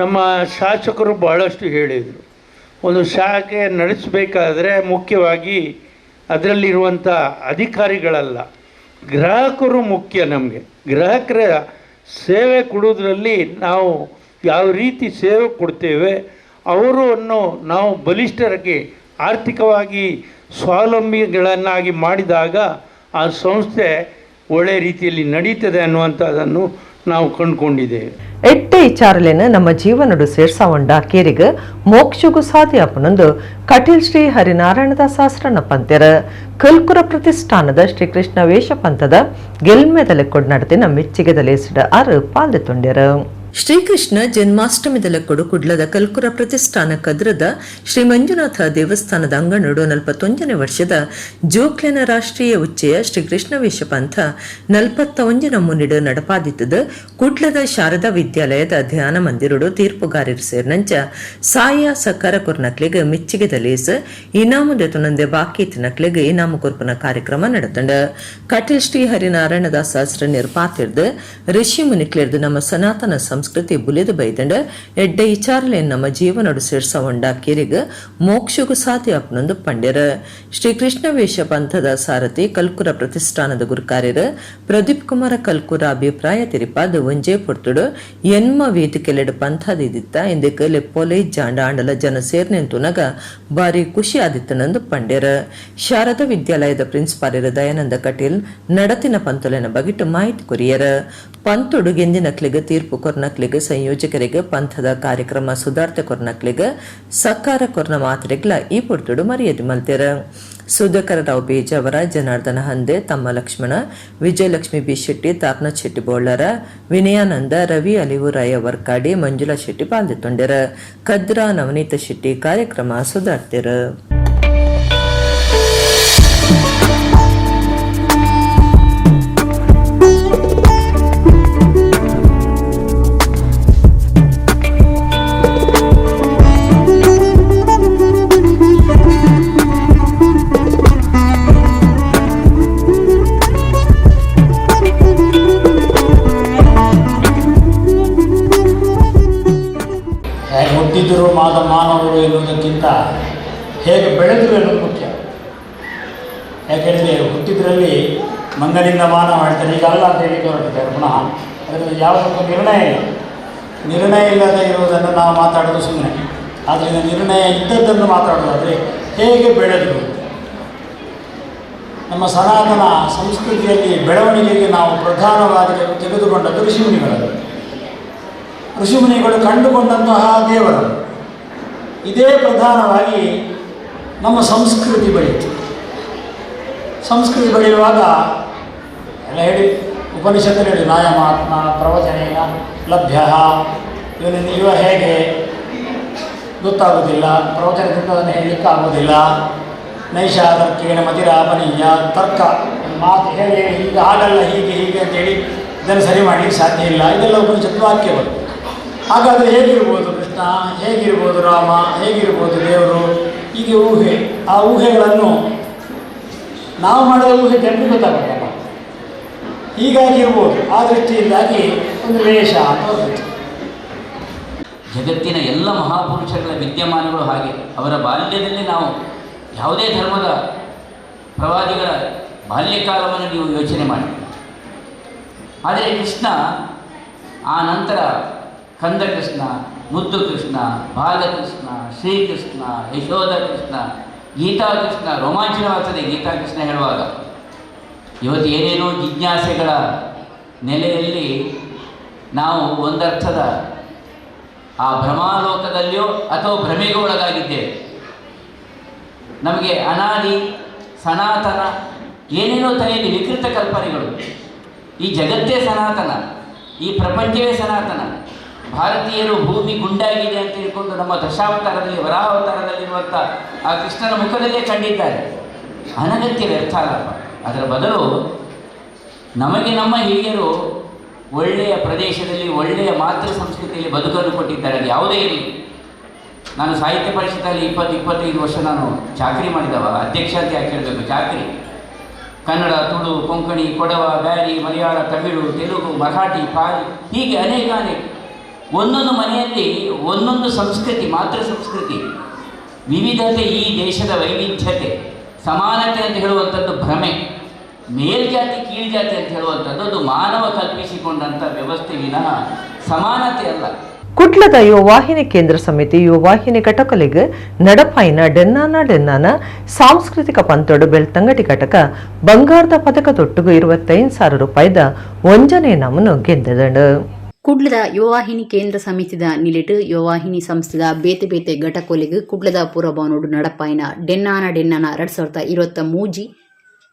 ನಮ್ಮ ಶಾಸಕರು ಬಹಳಷ್ಟು ಹೇಳಿದರು. ಒಂದು ಶಾಖೆ ನಡೆಸಬೇಕಾದ್ರೆ ಮುಖ್ಯವಾಗಿ ಅದರಲ್ಲಿರುವಂಥ ಅಧಿಕಾರಿಗಳಲ್ಲ, ಗ್ರಾಹಕರು ಮುಖ್ಯ. ನಮಗೆ ಗ್ರಾಹಕರ ಸೇವೆ ಕೊಡೋದ್ರಲ್ಲಿ ನಾವು ಯಾವ ರೀತಿ ಸೇವೆ ಕೊಡ್ತೇವೆ ಅವರನ್ನು ನಾವು ಬಲಿಷ್ಠರಿಗೆ ಆರ್ಥಿಕವಾಗಿ ಸ್ವಾವಲಂಬಿಗಳನ್ನಾಗಿ ಮಾಡಿದಾಗ ಆ ಸಂಸ್ಥೆ ಒಳ್ಳೆಯ ರೀತಿಯಲ್ಲಿ ನಡೀತದೆ ಅನ್ನುವಂಥದ್ದನ್ನು ನಾವು ಕಂಡುಕೊಂಡಿದ್ದೇವೆ. ಎಟ್ಟೆ ಇಚಾರಲೇನ ನಮ್ಮ ಜೀವನಡು ಸೇರ್ಸಾವಂಡ ಕೇರಿಗ ಮೋಕ್ಷಗೂ ಸಾಧ್ಯ ಅಪನೊಂದು ಕಟೀಲ್ ಶ್ರೀ ಹರಿನಾರಾಯಣದಾಸ ಆಸರಣ ಪಂತ್ಯರ ಕಲ್ಕುರ ಪ್ರತಿಷ್ಠಾನದ ಶ್ರೀಕೃಷ್ಣ ವೇಷ ಪಂಥದ ಗೆಲ್ಮೆದಲೆ ಕೊಡ್ನಡತಿನ ಮೆಚ್ಚಿಗೆದಲೇಸಿಡ ಆರು ಪಾಲ್ದೆ ತೊಂಡ್ಯರ. ಶ್ರೀಕೃಷ್ಣ ಜನ್ಮಾಷ್ಟಮಿದ ಕೊಡು ಕುಡ್ಲದ ಕಲ್ಕುರ ಪ್ರತಿಷ್ಠಾನ ಕದ್ರದ ಶ್ರೀ ಮಂಜುನಾಥ ದೇವಸ್ಥಾನದ ಅಂಗಣಡು 41ನೇ ವರ್ಷದ ಜೋಕ್ಲೆನ ರಾಷ್ಟ್ರೀಯ ಉಚ್ಚಯ ಶ್ರೀಕೃಷ್ಣ ವೇಷಪಂಥ 41 ಮುನ್ನಿಡು ನಡಪಾದಿತ್ತದ ಕುಡ್ಲದ ಶಾರದಾ ವಿದ್ಯಾಲಯದ ಧ್ಯಾನ ಮಂದಿರಡು ತೀರ್ಪುಗಾರರು ಸೇರಿನಂಚ ಸಾಯ ಸಕಾರ ಕೊರ್ನಕ್ಲೆಗ್ ಮೆಚ್ಚಿಗೆದ ಲೇಸ್ ಇನಾಮು ದೆತೊನಂದೆ ಬಾಕಿ ನಕ್ಲೆಗ್ ಇನಾಮು ಕೊರ್ಪುನ ಕಾರ್ಯಕ್ರಮ ನಡೆತಂಡ. ಕಟೀಲ್ ಶ್ರೀ ಹರಿನಾರಾಯಣ ದಾಸ ನಿರ್ಪಾತಿರ್ದು ಋಷಿ ಮುನಿಕ್ಲೆರ್ದು ನಮ್ಮ ಸನಾತನ ಸಂಸ್ಕೃತಿ ಬುಲೆದು ಬೈದಂಡ ಎಡ್ಡೆ ಇಚಾರಲೆ ನಮ್ಮ ಜೀವನಡು ಸೇರ್ಸವಂಡ ಕಿರಿಗ ಮೋಕ್ಷಗೂ ಸಾಧ್ಯ ಅಪ್ನೊಂದು ಪಂಡ್ಯರ. ಶ್ರೀಕೃಷ್ಣ ವೇಷ ಪಂಥದ ಸಾರಥಿ ಕಲ್ಕುರ ಪ್ರತಿಷ್ಠಾನದ ಗುರುಕಾರ್ಯರ ಪ್ರದೀಪ್ ಕುಮಾರ ಕಲ್ಕುರ ಅಭಿಪ್ರಾಯ ತಿರಿಪಾದ ಒಂಜೇ ಪೊರ್ತುಡು ಎನ್ಮ ವೇದಿಕೆಲೆಡು ಪಂಥದಿತ್ತ ಇಂದಕ್ಕೆ ಲೆಪ್ಪೋಲೆ ಜಾಂಡ ಆಂಡಲ ಜನ ಸೇರ್ನೆಂತುನಗ ಬಾರಿ ಖುಷಿ ಆದಿತ್ತನಂದು ಪಂಡ್ಯರ. ಶಾರದಾ ವಿದ್ಯಾಲಯದ ಪ್ರಿನ್ಸಿಪಾಲರ ದಯಾನಂದ ಕಟೀಲ್ ನಡತಿನ ಪಂತೊಲೆನ ಬಗಿಟ್ಟು ಮಾಹಿತಿ ಕೊರಿಯರ. ಪಂತೊಡು ಗೆಂದಿನಕ್ಲಿಗ ತೀರ್ಪು ಕೊರ್ನಕ್ಲಿಗ ಸಂಯೋಜಕರಿಗೆ ಪಂಥದ ಕಾರ್ಯಕ್ರಮ ಸುಧಾರ್ಥ ಕೊರ್ನಕ್ಲಿಗ ಸಕಾರ ಕೊರ್ನ ಮಾತ್ರೆಗ್ಲ ಈ ಪೊರ್ತುಡು ಮರ್ಯಾದೆ ಮಲ್ತೆರ. ಸುಧಾಕರ ರಾವ್ ಬೇಜಾವರ, ಜನಾರ್ದನ ಹಂದೆ, ತಮ್ಮ ಲಕ್ಷ್ಮಣ, ವಿಜಯಲಕ್ಷ್ಮಿ ಬಿ ಶೆಟ್ಟಿ, ತಾಪ್ನಾಥ್ ಶೆಟ್ಟಿ ಬೋಳ್ಳರ, ವಿನಯಾನಂದ, ರವಿ ಅಲಿವುರಾಯ ವರ್ಕಾಡಿ, ಮಂಜುಳಾ ಶೆಟ್ಟಿ ಪಾಲ್ದೆತ್ತೊಂಡೆರ. ಕದ್ರಾ ನವನೀತ ಶೆಟ್ಟಿ ಕಾರ್ಯಕ್ರಮ ಸುಧಾರ್ತೆರ. ಹುಟ್ಟಿದರು ಮಾನವರು ಎನ್ನುವುದಕ್ಕಿಂತ ಹೇಗೆ ಬೆಳೆದರು ಎನ್ನುವುದು ಮುಖ್ಯ. ಯಾಕೆಂದರೆ ಹುಟ್ಟಿದ್ರಲ್ಲಿ ಮಂಗನಿಂದ ಮಾನವ ಹೇಳ್ತಾರೆ, ಈಗ ಅಲ್ಲ ಅಂತ ಹೇಳಿ ಹೊರಟಿದ್ದಾರೆ ಪುನಃ. ಅದರಲ್ಲಿ ಯಾವುದಕ್ಕೂ ನಿರ್ಣಯ ಇಲ್ಲ. ನಿರ್ಣಯ ಇಲ್ಲದೆ ಇರುವುದನ್ನು ನಾವು ಮಾತಾಡೋದು ಸುಮ್ಮನೆ. ಆದ್ದರಿಂದ ನಿರ್ಣಯ ಇದ್ದದ್ದನ್ನು ಮಾತಾಡೋದಾದರೆ ಹೇಗೆ ಬೆಳೆದರು, ನಮ್ಮ ಸನಾತನ ಸಂಸ್ಕೃತಿಯಲ್ಲಿ ಬೆಳವಣಿಗೆಗೆ ನಾವು ಪ್ರಧಾನವಾಗಿ ತೆಗೆದುಕೊಂಡದ್ದು ಋಷಿಮುನಿಗಳನ್ನು. ಋಷಿಮುನಿಗಳು ಕಂಡುಕೊಂಡಂತಹ ದೇವರು ಇದೇ ಪ್ರಧಾನವಾಗಿ ನಮ್ಮ ಸಂಸ್ಕೃತಿ ಬೆಳೆಯಿತು. ಸಂಸ್ಕೃತಿ ಬೆಳೆಯುವಾಗ ಎಲ್ಲ ಹೇಳಿ ಉಪನಿಷತ್ತಲ್ಲಿ ಹೇಳಿ ನಾಯಮಾತ್ಮ ಪ್ರವಚನೇನ ಲಭ್ಯ, ಇವನಿಂದ ಇವ ಹೇಗೆ ಗೊತ್ತಾಗೋದಿಲ್ಲ, ಪ್ರವಚನದಿಂದ ಅದನ್ನು ಹೇಳಲಿಕ್ಕೆ ಆಗೋದಿಲ್ಲ. ನೈಷಾದರ್ಕೇಣ ಮತಿರಾಪನೀಯ ತರ್ಕ ಮಾತು ಹೇಳಿ ಹೀಗೆ ಆಗಲ್ಲ, ಹೀಗೆ ಹೀಗೆ ಅಂತೇಳಿ ಇದನ್ನು ಸರಿ ಮಾಡಲಿಕ್ಕೆ ಸಾಧ್ಯ ಇಲ್ಲ. ಇದೆಲ್ಲ ಉಪನಿಷತ್ತು ವಾಕ್ಯಗಳು. ಹಾಗಾದರೆ ಹೇಗಿರ್ಬೋದು ಕೃಷ್ಣ, ಹೇಗಿರ್ಬೋದು ರಾಮ, ಹೇಗಿರ್ಬೋದು ದೇವರು, ಹೀಗೆ ಊಹೆ. ಆ ಊಹೆಗಳನ್ನು ನಾವು ಮಾಡಿದ ಊಹೆ ಜನರಿಗೆ ಗೊತ್ತಾಗೋದಲ್ಲ, ಹೀಗಾಗಿರ್ಬೋದು. ಆ ದೃಷ್ಟಿಯಿಂದಾಗಿ ಒಂದು ವೇಷ ಅಂತ ಬಂತು. ಜಗತ್ತಿನ ಎಲ್ಲ ಮಹಾಪುರುಷಗಳ ವಿದ್ಯಮಾನಗಳು ಹಾಗೆ. ಅವರ ಬಾಲ್ಯದಲ್ಲಿ ನಾವು ಯಾವುದೇ ಧರ್ಮದ ಪ್ರವಾದಿಗಳ ಬಾಲ್ಯಕಾಲವನ್ನು ನೀವು ಯೋಚನೆ ಮಾಡಿ. ಆದರೆ ಕೃಷ್ಣ ಆ ನಂತರ ಕಂದಕೃಷ್ಣ, ಮುದ್ದು ಕೃಷ್ಣ, ಬಾಲಕೃಷ್ಣ, ಶ್ರೀಕೃಷ್ಣ, ಯಶೋಧ ಕೃಷ್ಣ, ಗೀತಾಕೃಷ್ಣ, ರೋಮಾಂಚನವಾಗ್ತದೆ ಗೀತಾಕೃಷ್ಣ ಹೇಳುವಾಗ. ಇವತ್ತು ಏನೇನೋ ಜಿಜ್ಞಾಸೆಗಳ ನೆಲೆಯಲ್ಲಿ ನಾವು ಒಂದರ್ಥದ ಆ ಭ್ರಮಾಲೋಕದಲ್ಲಿಯೋ ಅಥವಾ ಭ್ರಮೆಗೂ ಒಳಗಾಗಿದ್ದೇವೆ. ನಮಗೆ ಅನಾದಿ ಸನಾತನ ಏನೇನೋ ತಲೆಯಲ್ಲಿ ವಿಕೃತ ಕಲ್ಪನೆಗಳು. ಈ ಜಗತ್ತೇ ಸನಾತನ, ಈ ಪ್ರಪಂಚವೇ ಸನಾತನ. ಭಾರತೀಯರು ಭೂಮಿ ಗುಂಡಾಗಿದೆ ಅಂತ ತಿಳ್ಕೊಂಡು ನಮ್ಮ ದಶಾವತಾರದಲ್ಲಿ ವರಾಹಾವತಾರದಲ್ಲಿರುವಂಥ ಆ ಕೃಷ್ಣನ ಮುಖದಲ್ಲೇ ಕಂಡಿದ್ದಾರೆ. ಅನಗತ್ಯ ವ್ಯರ್ಥಾಲಾಪ. ಅದರ ಬದಲು ನಮಗೆ ನಮ್ಮ ಹಿರಿಯರು ಒಳ್ಳೆಯ ಪ್ರದೇಶದಲ್ಲಿ ಒಳ್ಳೆಯ ಮಾತೃ ಸಂಸ್ಕೃತಿಯಲ್ಲಿ ಬದುಕನ್ನು ಕೊಟ್ಟಿದ್ದಾರೆ. ಅದು ಯಾವುದೇ ಇರಲಿ. ನಾನು ಸಾಹಿತ್ಯ ಪರಿಷತ್ತಲ್ಲಿ 20-25 ವರ್ಷ ನಾನು ಚಾಕರಿ ಮಾಡಿದವ. ಅಧ್ಯಕ್ಷ ಅಂತ ಯಾಕೆ ಹೇಳಬೇಕು, ಚಾಕರಿ. ಕನ್ನಡ, ತುಳು, ಕೊಂಕಣಿ, ಕೊಡವ, ಬ್ಯಾರಿ, ಮಲಯಾಳ, ತಮಿಳು, ತೆಲುಗು, ಮರಾಠಿ, ಪಾಲಿ, ಹೀಗೆ ಅನೇಕ ಅನೇಕ. ಒಂದೊಂದು ಮನೆಯಲ್ಲಿ ಒಂದೊಂದು ಸಂಸ್ಕೃತಿ, ಮಾತೃ ಸಂಸ್ಕೃತಿ. ವಿವಿಧತೆ ಈ ದೇಶದ ವೈವಿಧ್ಯತೆ. ಸಮಾನತೆ ಅಂತ ಹೇಳುವಂಥದ್ದು ಭ್ರಮೆ. ಮೇಲ್ಜಾತಿ ಕೀಳ್ಜಾತಿ ಅಂತ ಹೇಳುವಂಥದ್ದು ಅದು ಮಾನವ ಕಲ್ಪಿಸಿಕೊಂಡಂಥ ವ್ಯವಸ್ಥೆ ವಿನಃ ಸಮಾನತೆ ಅಲ್ಲ. ಕುಡ್ಲದ ಯುವವಾಹಿನಿ ಕೇಂದ್ರ ಸಮಿತಿ ಯುವವಾಹಿನಿ ಘಟಕಲಿಗೆ ನಡಪಾಯಿನ ಡೆನ್ನಾನ ಡೆನ್ನಾನ ಸಾಂಸ್ಕೃತಿಕ ಪಂತೋಡು ಬೆಳ್ತಂಗಡಿ ಘಟಕ ಬಂಗಾರದ ಪದಕ ತೊಟ್ಟುಗು 25,000 ರೂಪಾಯಿದ ಒಂಜನೆ ನಮನು ಗೆದ್ದದಳು. ಕುಡ್ಲದ ಯುವವಾಹಿನಿ ಕೇಂದ್ರ ಸಮಿತಿದ ನಿಲಿಟು ಯುವವಾಹಿನಿ ಸಂಸ್ಥೆದ ಬೇತೆ ಬೇತೆ ಘಟಕೊಲಿಗೆ ಕುಡ್ಲದ ಪುರಭವನೋಡು ನಡಪಾಯಿನ ಡೆನ್ನಾನ ಡೆನ್ನಾನ 2023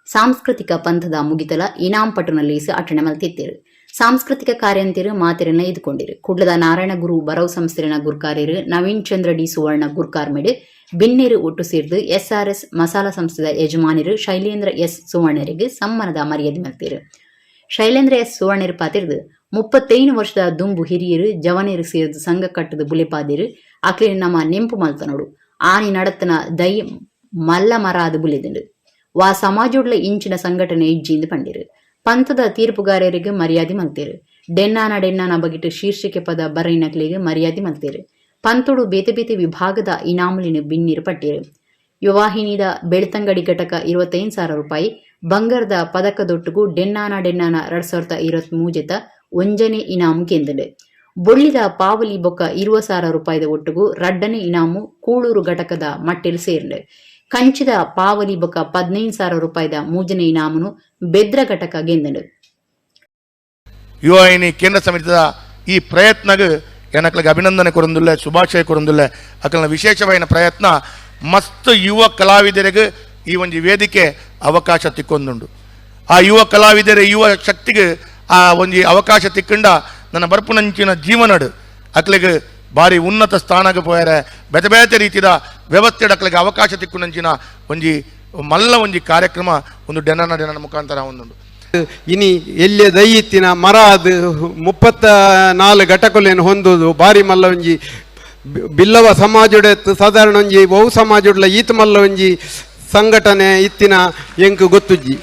ಸಾಂಸ್ಕೃತಿಕ ಪಂಥದ ಮುಗಿತಲ ಇನಾಂಪಟ್ಟುನಲ್ಲಿ ಅಟಣೆ ಮಲ್ತಿತ್ತೇರು. ಸಾಂಸ್ಕೃತಿಕ ಕಾರ್ಯಂತಿರು ಮಾತಿರನ್ನ ಇದ್ಕೊಂಡಿರು. ಕುಡ್ಲದ ನಾರಾಯಣ ಗುರು ಬರವು ಸಂಸ್ಥೆನ ಗುರ್ಕಾರ್ಯರು ನವೀನ್ ಚಂದ್ರ ಡಿ ಸುವರ್ಣ ಗುರ್ಕಾರ್ಮೆಡು ಬಿನ್ನೇರು ಒಟ್ಟು ಸೇರ್ದು ಎಸ್ಆರ್ಎಸ್ ಮಸಾಲಾ ಸಂಸ್ಥೆದ ಯಜಮಾನಿರು ಶೈಲೇಂದ್ರ ಎಸ್ ಸುವರ್ಣರಿಗೆ ಸಮ್ಮಾನದ ಮರ್ಯಾದೆ ಮಲ್ತೀರು. ಶೈಲೇಂದ್ರ ಎಸ್ ಸುವರ್ಣರು ಪಾತಿರ್ದು 35 ವರ್ಷದ ದುಂಬು ಹಿರಿಯರು ಜವನೇರು ಸೇರ್ದು ಸಂಘ ಕಟ್ಟದ ಬುಲೆಪಾದಿರು ಅಕ್ಲಿನ ನಮ್ಮ ನೆಂಪು ಮಲ್ತನೋಡು. ಆನಿ ನಡತನ ದೈ ಮಲ್ಲ ಮರಾದ ಬುಲೆದಿಂಡು ವಾ ಸಮಾಜೋಡ್ಲ ಇಂಚಿನ ಸಂಘಟನೆ ಇಜ್ಜಿಂದು ಪಂಡಿರು. ಪಂಥದ ತೀರ್ಪುಗಾರರಿಗೆ ಮರ್ಯಾದೆ ಮಲ್ತೇರು. ಡೆನ್ನಾನ ಡೆನ್ನಾನ ಬಗಿಟ್ಟು ಶೀರ್ಷಿಕೆ ಪದ ಬರೈನಕ್ಲಿಗೆ ಮರ್ಯಾದೆ ಮಲ್ತೇರು. ಪಂತೋಡು ಬೇತೆ ಬೇತೆ ವಿಭಾಗದ ಇನಾಮುಲಿನ ಬಿನ್ನಿರು ಪಟ್ಟಿರು. ಯುವಾಹಿನಿದ ಬೆಳ್ತಂಗಡಿ ಘಟಕ 25,000 ರೂಪಾಯಿ ಬಂಗಾರದ ಪದಕದೊಟ್ಟುಗು ಡೆನ್ನಾನ ಡೆನ್ನಾನ 2023 ಒಂಜನೆ ಇನಾಮು ಗೆಂದಳು. ಬೊಳ್ಳಿದ ಪಾವಲಿ ಬೊಕ್ಕ 20,000 ರೂಪಾಯಿದ ಒಟ್ಟುಗು ರಡ್ಡನೆ ಇನಾಮು ಕೂಳೂರು ಘಟಕದ ಮಟ್ಟೆಲ್ ಸೇರ್ಂಡು. ಕಂಚಿದ ಪಾವಲಿ ಬೊಕ್ಕ 15,000 ರೂಪಾಯಿದ ಮೂಜನೆ ಇನಾಮುನು ಬೆದ್ರ ಘಟಕ ಗೆಂದಳು. ಯುವವಾಹಿನಿ ಕೇಂದ್ರ ಸಮಿತಿದ ಈ ಪ್ರಯತ್ನಗ್ ಏನಕ್ಲಿಗೆ ಅಭಿನಂದನೆ ಕೊರೊಂದುಲ್ಲೆ, ಶುಭಾಶಯ ಕೊರೊಂದುಲ್ಲೆ. ಅಕಲ್ನ ವಿಶೇಷವಾಯಿನ ಪ್ರಯತ್ನ ಮಸ್ತ್ ಯುವ ಕಲಾವಿದರಿಗೆ ಈ ಒಂದು ವೇದಿಕೆ ಅವಕಾಶ ತಿಕ್ಕೊಂದುಂಡು. ಆ ಯುವ ಕಲಾವಿದರ ಯುವ ಶಕ್ತಿಗೆ ಆ ಒಂಜಿ ಅವಕಾಶ ತಿಕ್ಕಂಡ ನನ್ನ ಬರ್ಪುನಂಚಿನ ಜೀವನಡು ಅಕ್ಲಿಗೆ ಭಾರಿ ಉನ್ನತ ಸ್ಥಾನಕ್ಕೆ ಪೋಯರೆ ಬೇತೆ ಬೇತೆ ರೀತಿಯ ವ್ಯವಸ್ಥೆ ಅಕ್ಲಿಗೆ ಅವಕಾಶ ತಿಕ್ಕುನಂಚಿನ ಒಂಜಿ ಮಲ್ಲ ಒಂಜಿ ಕಾರ್ಯಕ್ರಮ ಒಂದು ಡೆನನ ಡೆನನ ಮುಖಾಂತರ ಒಂದುಂಡು. ಇನಿ ಎಲ್ಲಿಯ ದೈಯಿತ್ತಿನ ಮರ ಅದು 34 ಘಟಕಲೇನು ಹೊಂದುದು ಬಾರಿ ಮಲ್ಲ ಒಂಜಿ ಬಿಲ್ಲವ ಸಮಾಜುಡೆ ಸಾಧಾರಣ ಒಂಜಿ ಬಹು ಸಮಾಜುಡ್ಲ ಈತ ಮಲ್ಲ ಒಂಜಿ ಸಂಘಟನೆ ಇತ್ತಿನ ಎಂಕ್ ಗೊತ್ತುಜ್ಜಿ.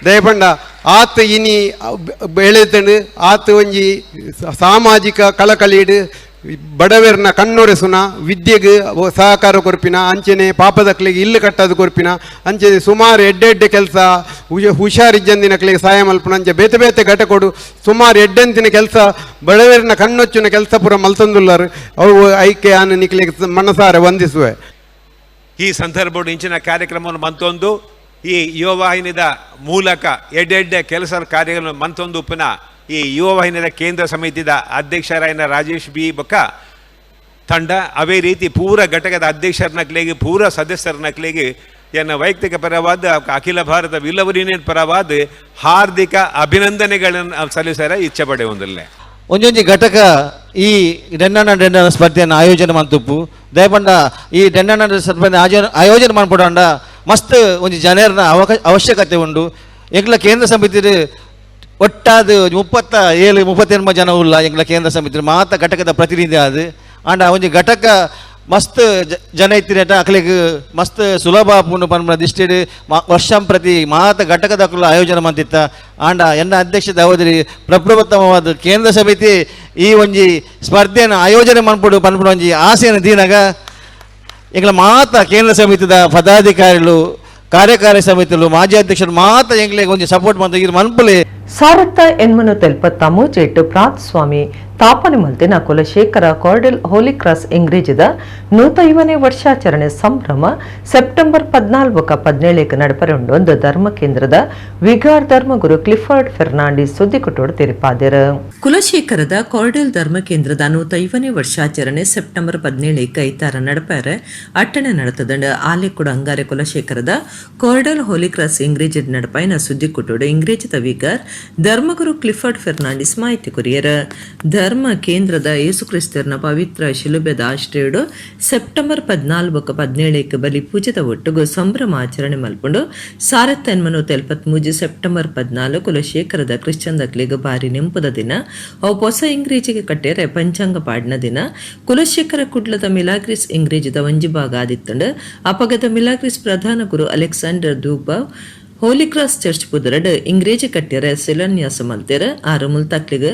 ದಯಪಂಡ ಆತ ಇನಿ ಬೆಳೆತಂಡು ಆತ ಒಂಜಿ ಸಾಮಾಜಿಕ ಕಳಕಳಿಡು ಬಡವೆರ್ನ ಕಣ್ಣೊರೆಸುನ ವಿದ್ಯೆಗೆ ಸಹಕಾರ ಕೊರ್ಪಿನ ಅಂಚನೆ ಪಾಪದಕ್ಲೆಗ್ ಇಲ್ಲು ಕಟ್ಟದು ಕೊರ್ಪಿನ ಅಂಚನೆ ಸುಮಾರು ಎಡ್ಡೆ ಎಡ್ಡೆ ಕೆಲಸ ಹುಷಾರಿಜ್ಜಂದಿನಕ್ಲೆಗ್ ಸಹಾಯ ಮಲ್ಪುನ ಅಂಚೆ ಬೇತೆ ಬೇತೆ ಘಟಕೊಡು ಸುಮಾರು ಎಡ್ಡೆಂತಿನ ಕೆಲಸ ಬಡವೆರ್ನ ಕಣ್ಣೊಚ್ಚುನ ಕೆಲಸ ಪೂರ ಮಲ್ತೊಂದುಲ್ಲರು ಅವು ಐಕೆ ಆನು ನಿಕ್ಲೆಗ್ ಮನಸಾರೆ ವಂದಿಸುವೆ. ಈ ಸಂದರ್ಭಡು ಇಂಚಿನ ಕಾರ್ಯಕ್ರಮವನ್ನು ಮಂತೊಂದು ಈ ಯುವವಾಹಿನಿದ ಮೂಲಕ ಎಡ್ಡೆಡ್ಡೆ ಕೆಲಸ ಕಾರ್ಯಗಳನ್ನು ಮಂತೊಂದು ಉಪ್ಪಿನ ಈ ಯುವವಾಹಿನಿಯ ಕೇಂದ್ರ ಸಮಿತಿದ ಅಧ್ಯಕ್ಷರಾಯನ ರಾಜೇಶ್ ಬಿ ಬೊಕ್ಕ ತಂಡ ಅವೇ ರೀತಿ ಪೂರ ಘಟಕದ ಅಧ್ಯಕ್ಷರನಕ್ಲೆಗ್ ಪೂರ ಸದಸ್ಯರನಕ್ಲೆಗ್ ಎನ್ನ ವೈಯಕ್ತಿಕ ಪರವಾದ ಅಖಿಲ ಭಾರತ ವಿಲ್ಲವ ಯೂನಿಯನ್ ಪರವಾದ ಹಾರ್ದಿಕ ಅಭಿನಂದನೆಗಳನ್ನು ಸಲ್ಲಿಸರ ಇಚ್ಛೆ ಪಡೆಯುವುದಿಲ್ಲ. ಒಂಜೊಂಜಿ ಘಟಕ ಈ ಡೆನ್ನಣ ಡೆನ್ನಣ ಸ್ಪರ್ಧೆಯನ್ನು ಆಯೋಜನೆ ಮಂತುಪ್ಪು ದಯಪಂಡ ಈ ಡೆನ್ನಣ ಸ್ಪರ್ಧೆ ಆಯೋಜನೆ ಮನ್ಪುಡಂಡ ಮಸ್ತ್ ಒಂಜಿ ಜನರ್ನ ಅವಶ್ಯಕತೆ ಉಂಡು. ಎಂಕ್ಲ ಕೇಂದ್ರ ಸಮಿತಿ ಒಟ್ಟಾದ 37 38 ಜನ ಉಲ್ಲ ಎಂಕ್ಲ ಕೇಂದ್ರ ಸಮಿತಿ ಮಾತ ಘಟಕದ ಪ್ರತಿನಿಧಿ ಆದ ಆಂಡ ಒಂಜಿ ಘಟಕ ಮಸ್ತ್ ಜನ ಇತ್ತಿರೇಟ ಅಕ್ಲೆಗ್ ಮಸ್ತ್ ಸುಲಭ ಆಪುಂಡು ಪನ್ಪುನ ದಿಷ್ಟಿಡ್ ವರ್ಷಂ ಪ್ರತಿ ಮಾತ ಘಟಕದಕುಲು ಆಯೋಜನೆ ಮಂತಿತ್ತ. ಆಂಡ ಎನ್ನ ಅಧ್ಯಕ್ಷದ ಅವಧಿ ಪ್ರಪ್ರಥಮವಾದ ಕೇಂದ್ರ ಸಮಿತಿ ಈ ಒಂಜಿ ಸ್ಪರ್ಧೆಯನ್ನು ಆಯೋಜನೆ ಮನ್ಪುಡು ಪನ್ಪುನ ಒಂಜಿ ಆಸೆಯನ್ನು ದೀನಾಗ ಎಂಕ್ಲ ಮಾತ ಕೇಂದ್ರ ಸಮಿತಿದ ಪದಾಧಿಕಾರಿಗಳು ಕಾರ್ಯಕಾರಿ ಸಮಿತಿಲು ಮಾಜಿ ಅಧ್ಯಕ್ಷರು ಮಾತ ಎಂಕ್ಲೆಗ್ ಒಂಜಿ ಸಪೋರ್ಟ್ ಮಂತ ಇರ್ ಮನ್ಪುಲೆ. ಸಾರತ್ತ ಎನ್ಮನು ತೆಲ್ಪತ್ತ ಮೂಜೆಟ್ಟು ಪ್ರಾತ್ ಸ್ವಾಮಿ ತಾಪನೆ ಮಲ್ತಿನ ಕುಲಶೇಖರ ಕಾರ್ಡೆಲ್ ಹೋಲಿ ಕ್ರಾಸ್ ಇಂಗ್ರೇಜಿದ 150ನೇ ವರ್ಷಾಚರಣೆ ಸಂಭ್ರಮ ಸೆಪ್ಟೆಂಬರ್ 14 17 ನಡಪರೆ ಉಂಡು ಧರ್ಮ ಕೇಂದ್ರದ ವಿಗಾರ್ ಧರ್ಮಗುರು ಕ್ಲಿಫರ್ಡ್ ಫೆರ್ನಾಂಡಿಸ್ ಸುದ್ದಿಕುಟೋಡು ತೆರಿಪಾದರು. ಕುಲಶೇಖರದ ಕಾರ್ಡೆಲ್ ಧರ್ಮ ಕೇಂದ್ರದ 150ನೇ ವರ್ಷಾಚರಣೆ ಸೆಪ್ಟೆಂಬರ್ 17 ಐತಾರ ನಡಪರೆ ಅಟ್ಟಣೆ ನಡೆತದಂಡು. ಆಲೆಕ್ಕುಡು ಅಂಗಾರೆ ಕುಲಶೇಖರದ ಕಾರ್ಡೆಲ್ ಹೋಲಿ ಕ್ರಾಸ್ ಇಂಗ್ರೇಜಿದ ನಡಪಾಯಿನ ಸುದ್ದಿಕುಟೋಡು ಇಂಗ್ರೇಜಿದ ವಿಗಾರ್ ಧರ್ಮಗುರು ಕ್ಲಿಫರ್ಡ್ ಫೆರ್ನಾಂಡಿಸ್ ಮಾಹಿತಿ ಕೊರಿಯರ್. ಧರ್ಮ ಕೇಂದ್ರದ ಯೇಸುಕ್ರಿಸ್ತರ್ನ ಪವಿತ್ರ ಶಿಲುಬೆದ ಆಶ್ರಯಡು ಸೆಪ್ಟೆಂಬರ್ 14 17 ಬಲಿ ಪೂಜೆದ ಒಟ್ಟುಗು ಸಂಭ್ರಮ ಆಚರಣೆ ಮಲ್ಪುಂಡು. 1873 ಸೆಪ್ಟೆಂಬರ್ 14 ಕುಲಶೇಖರದ ಕ್ರಿಶ್ಚಿಯನ್ ದಕ್ಲೆಗ್ ಬಾರಿ ನೆಂಪುದ ದಿನ. ಅವು ಹೊಸ ಇಂಗ್ರೇಜಿಗೆ ಕಟ್ಟೆರೆ ಪಂಚಾಂಗ ಪಾಡ್ನ ದಿನ. ಕುಲಶೇಖರ ಕುಡ್ಲದ ಮಿಲಾಗ್ರಿಸ್ ಇಂಗ್ರೇಜಿದ ಒಂಜಿ ಭಾಗ ಆದಿತ್ತಂಡು. ಅಪಗದ ಮಿಲಾಗ್ರಿಸ್ ಪ್ರಧಾನ ಗುರು Alexander Dubois Holy Cross church ಪುದರಡ್ ಇಂಗ್ರೇಜಿ ಕಟ್ಟೆರೆ ಶಿಲಾನ್ಯಾಸ ಮಲ್ತೆರ್. ಆರು ಮುಲ್ತಕ್ಲಿಗ್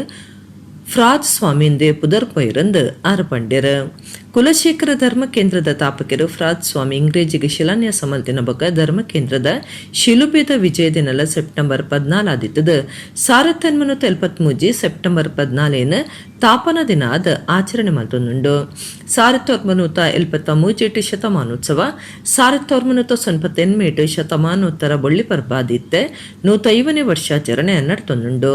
ಫ್ರಾಜ್ ಸ್ವಾಮಿಂದೆ ಪುದರ್ ಪೈರಂದ್ ಆರು ಪಂಡ್ಯರ್. ಕುಲಶೇಖರ ಧರ್ಮ ಕೇಂದ್ರದ ತಾಪಕರು ಫ್ರಾಜ್ ಸ್ವಾಮಿ ಇಂಗ್ರೇಜಿಗೆ ಶಿಲಾನ್ಯಾಸ ಮಲ್ತಿನ ಬೊಕ್ಕ ಧರ್ಮ ಕೇಂದ್ರದ ಶಿಲುಬೆದ ವಿಜಯ ದಿನಲ ಸೆಪ್ಟೆಂಬರ್ 14 ಆದಿತ್ತದ. 1873 ಸೆಪ್ಟೆಂಬರ್ 14 ತಾಪನ ದಿನ ಆದ ಆಚರಣೆ ಮಲ್ತೊಂದುಂಡು. 1973 ಶತಮಾನೋತ್ಸವ 1998 ಶತಮಾನೋತ್ತರ ಬೊಳ್ಳಿ ಪರ್ಬಾದಿತ್ತೆ 150ನೇ ವರ್ಷಾಚರಣೆ ನಡ್ತೊಂದುಂಡು.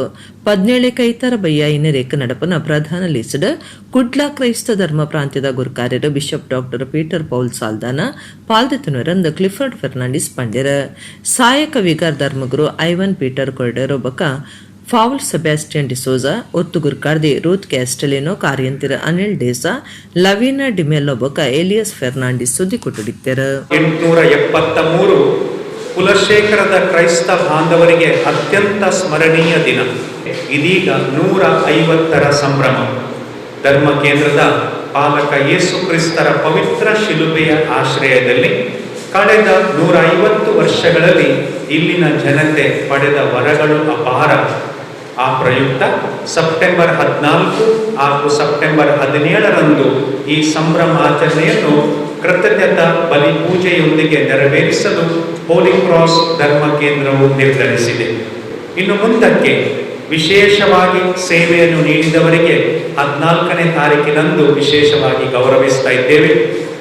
17 ಕೈತರ ಬಯ್ಯ ಇನ್ನರೇಕ ನಡಪನ ಪ್ರಧಾನ ಲಿಸ್ಡ್ ಕುಡ್ಲ ಕ್ರೈಸ್ತ ಧರ್ಮ ಪ್ರಾಂತ್ಯದ ಗುರುಕಾರ್ಯರು bishop doctor Peter Paul Saldanha ಪಾಲ್ದೆತುನರಂದು Clifford Fernandes ಪಂಡ್ಯರ. ಸಹಾಯಕ ವಿಗಾರ್ ಧರ್ಮಗುರು ಐವನ್ ಪೀಟರ್ ಕೊರ್ಡೆರೋ ಬೊಕ ಫಾವುಲ್ ಸೆಬಾಸ್ಟಿಯನ್ ಡಿಸೋಜಾ, ಒತ್ತು ಗುರ್ಕಾರ್ದಿ ರೂತ್ ಕ್ಯಾಸ್ಟೆಲಿನೋ, ಕಾರ್ಯಂತಿರ ಅನಿಲ್ ಡೇಸಾ, ಲವೀನಾ ಡಿಮೆಲ್ಲೋ ಬೊಕ ಎಲಿಯಸ್ ಫೆರ್ನಾಂಡಿಸ್ ಸುದ್ದಿ ಕೊಟ್ಟುಡಿತ್ತೆರು. 873 ಕುಲಶೇಖರದ ಕ್ರೈಸ್ತ ಬಾಂಧವರಿಗೆ ಅತ್ಯಂತ ಸ್ಮರಣೀಯ ದಿನ. ಇದೀಗ 150ರ ಸಂಭ್ರಮ. ಧರ್ಮ ಕೇಂದ್ರದ ಪಾಲಕ ಯೇಸು ಕ್ರಿಸ್ತರ ಪವಿತ್ರ ಶಿಲುಬೆಯ ಆಶ್ರಯದಲ್ಲಿ ಕಳೆದ 150 ವರ್ಷಗಳಲ್ಲಿ ಇಲ್ಲಿನ ಜನತೆ ಪಡೆದ ವರಗಳು ಅಪಾರ. ಆ ಪ್ರಯುಕ್ತ ಸೆಪ್ಟೆಂಬರ್ 14 ಹಾಗೂ ಸೆಪ್ಟೆಂಬರ್ 17ರಂದು ಈ ಸಂಭ್ರಮಾಚರಣೆಯನ್ನು ಕೃತಜ್ಞತಾ ಬಲಿ ಪೂಜೆಯೊಂದಿಗೆ ನೆರವೇರಿಸಲು ಹೋಲಿ ಕ್ರಾಸ್ ಧರ್ಮ ಕೇಂದ್ರವು ನಿರ್ಧರಿಸಿದೆ. ಇನ್ನು ಮುಂದಕ್ಕೆ ವಿಶೇಷವಾಗಿ ಸೇವೆಯನ್ನು ನೀಡಿದವರಿಗೆ 14ನೇ ತಾರೀಕಿನಂದು ವಿಶೇಷವಾಗಿ ಗೌರವಿಸ್ತಾ ಇದ್ದೇವೆ.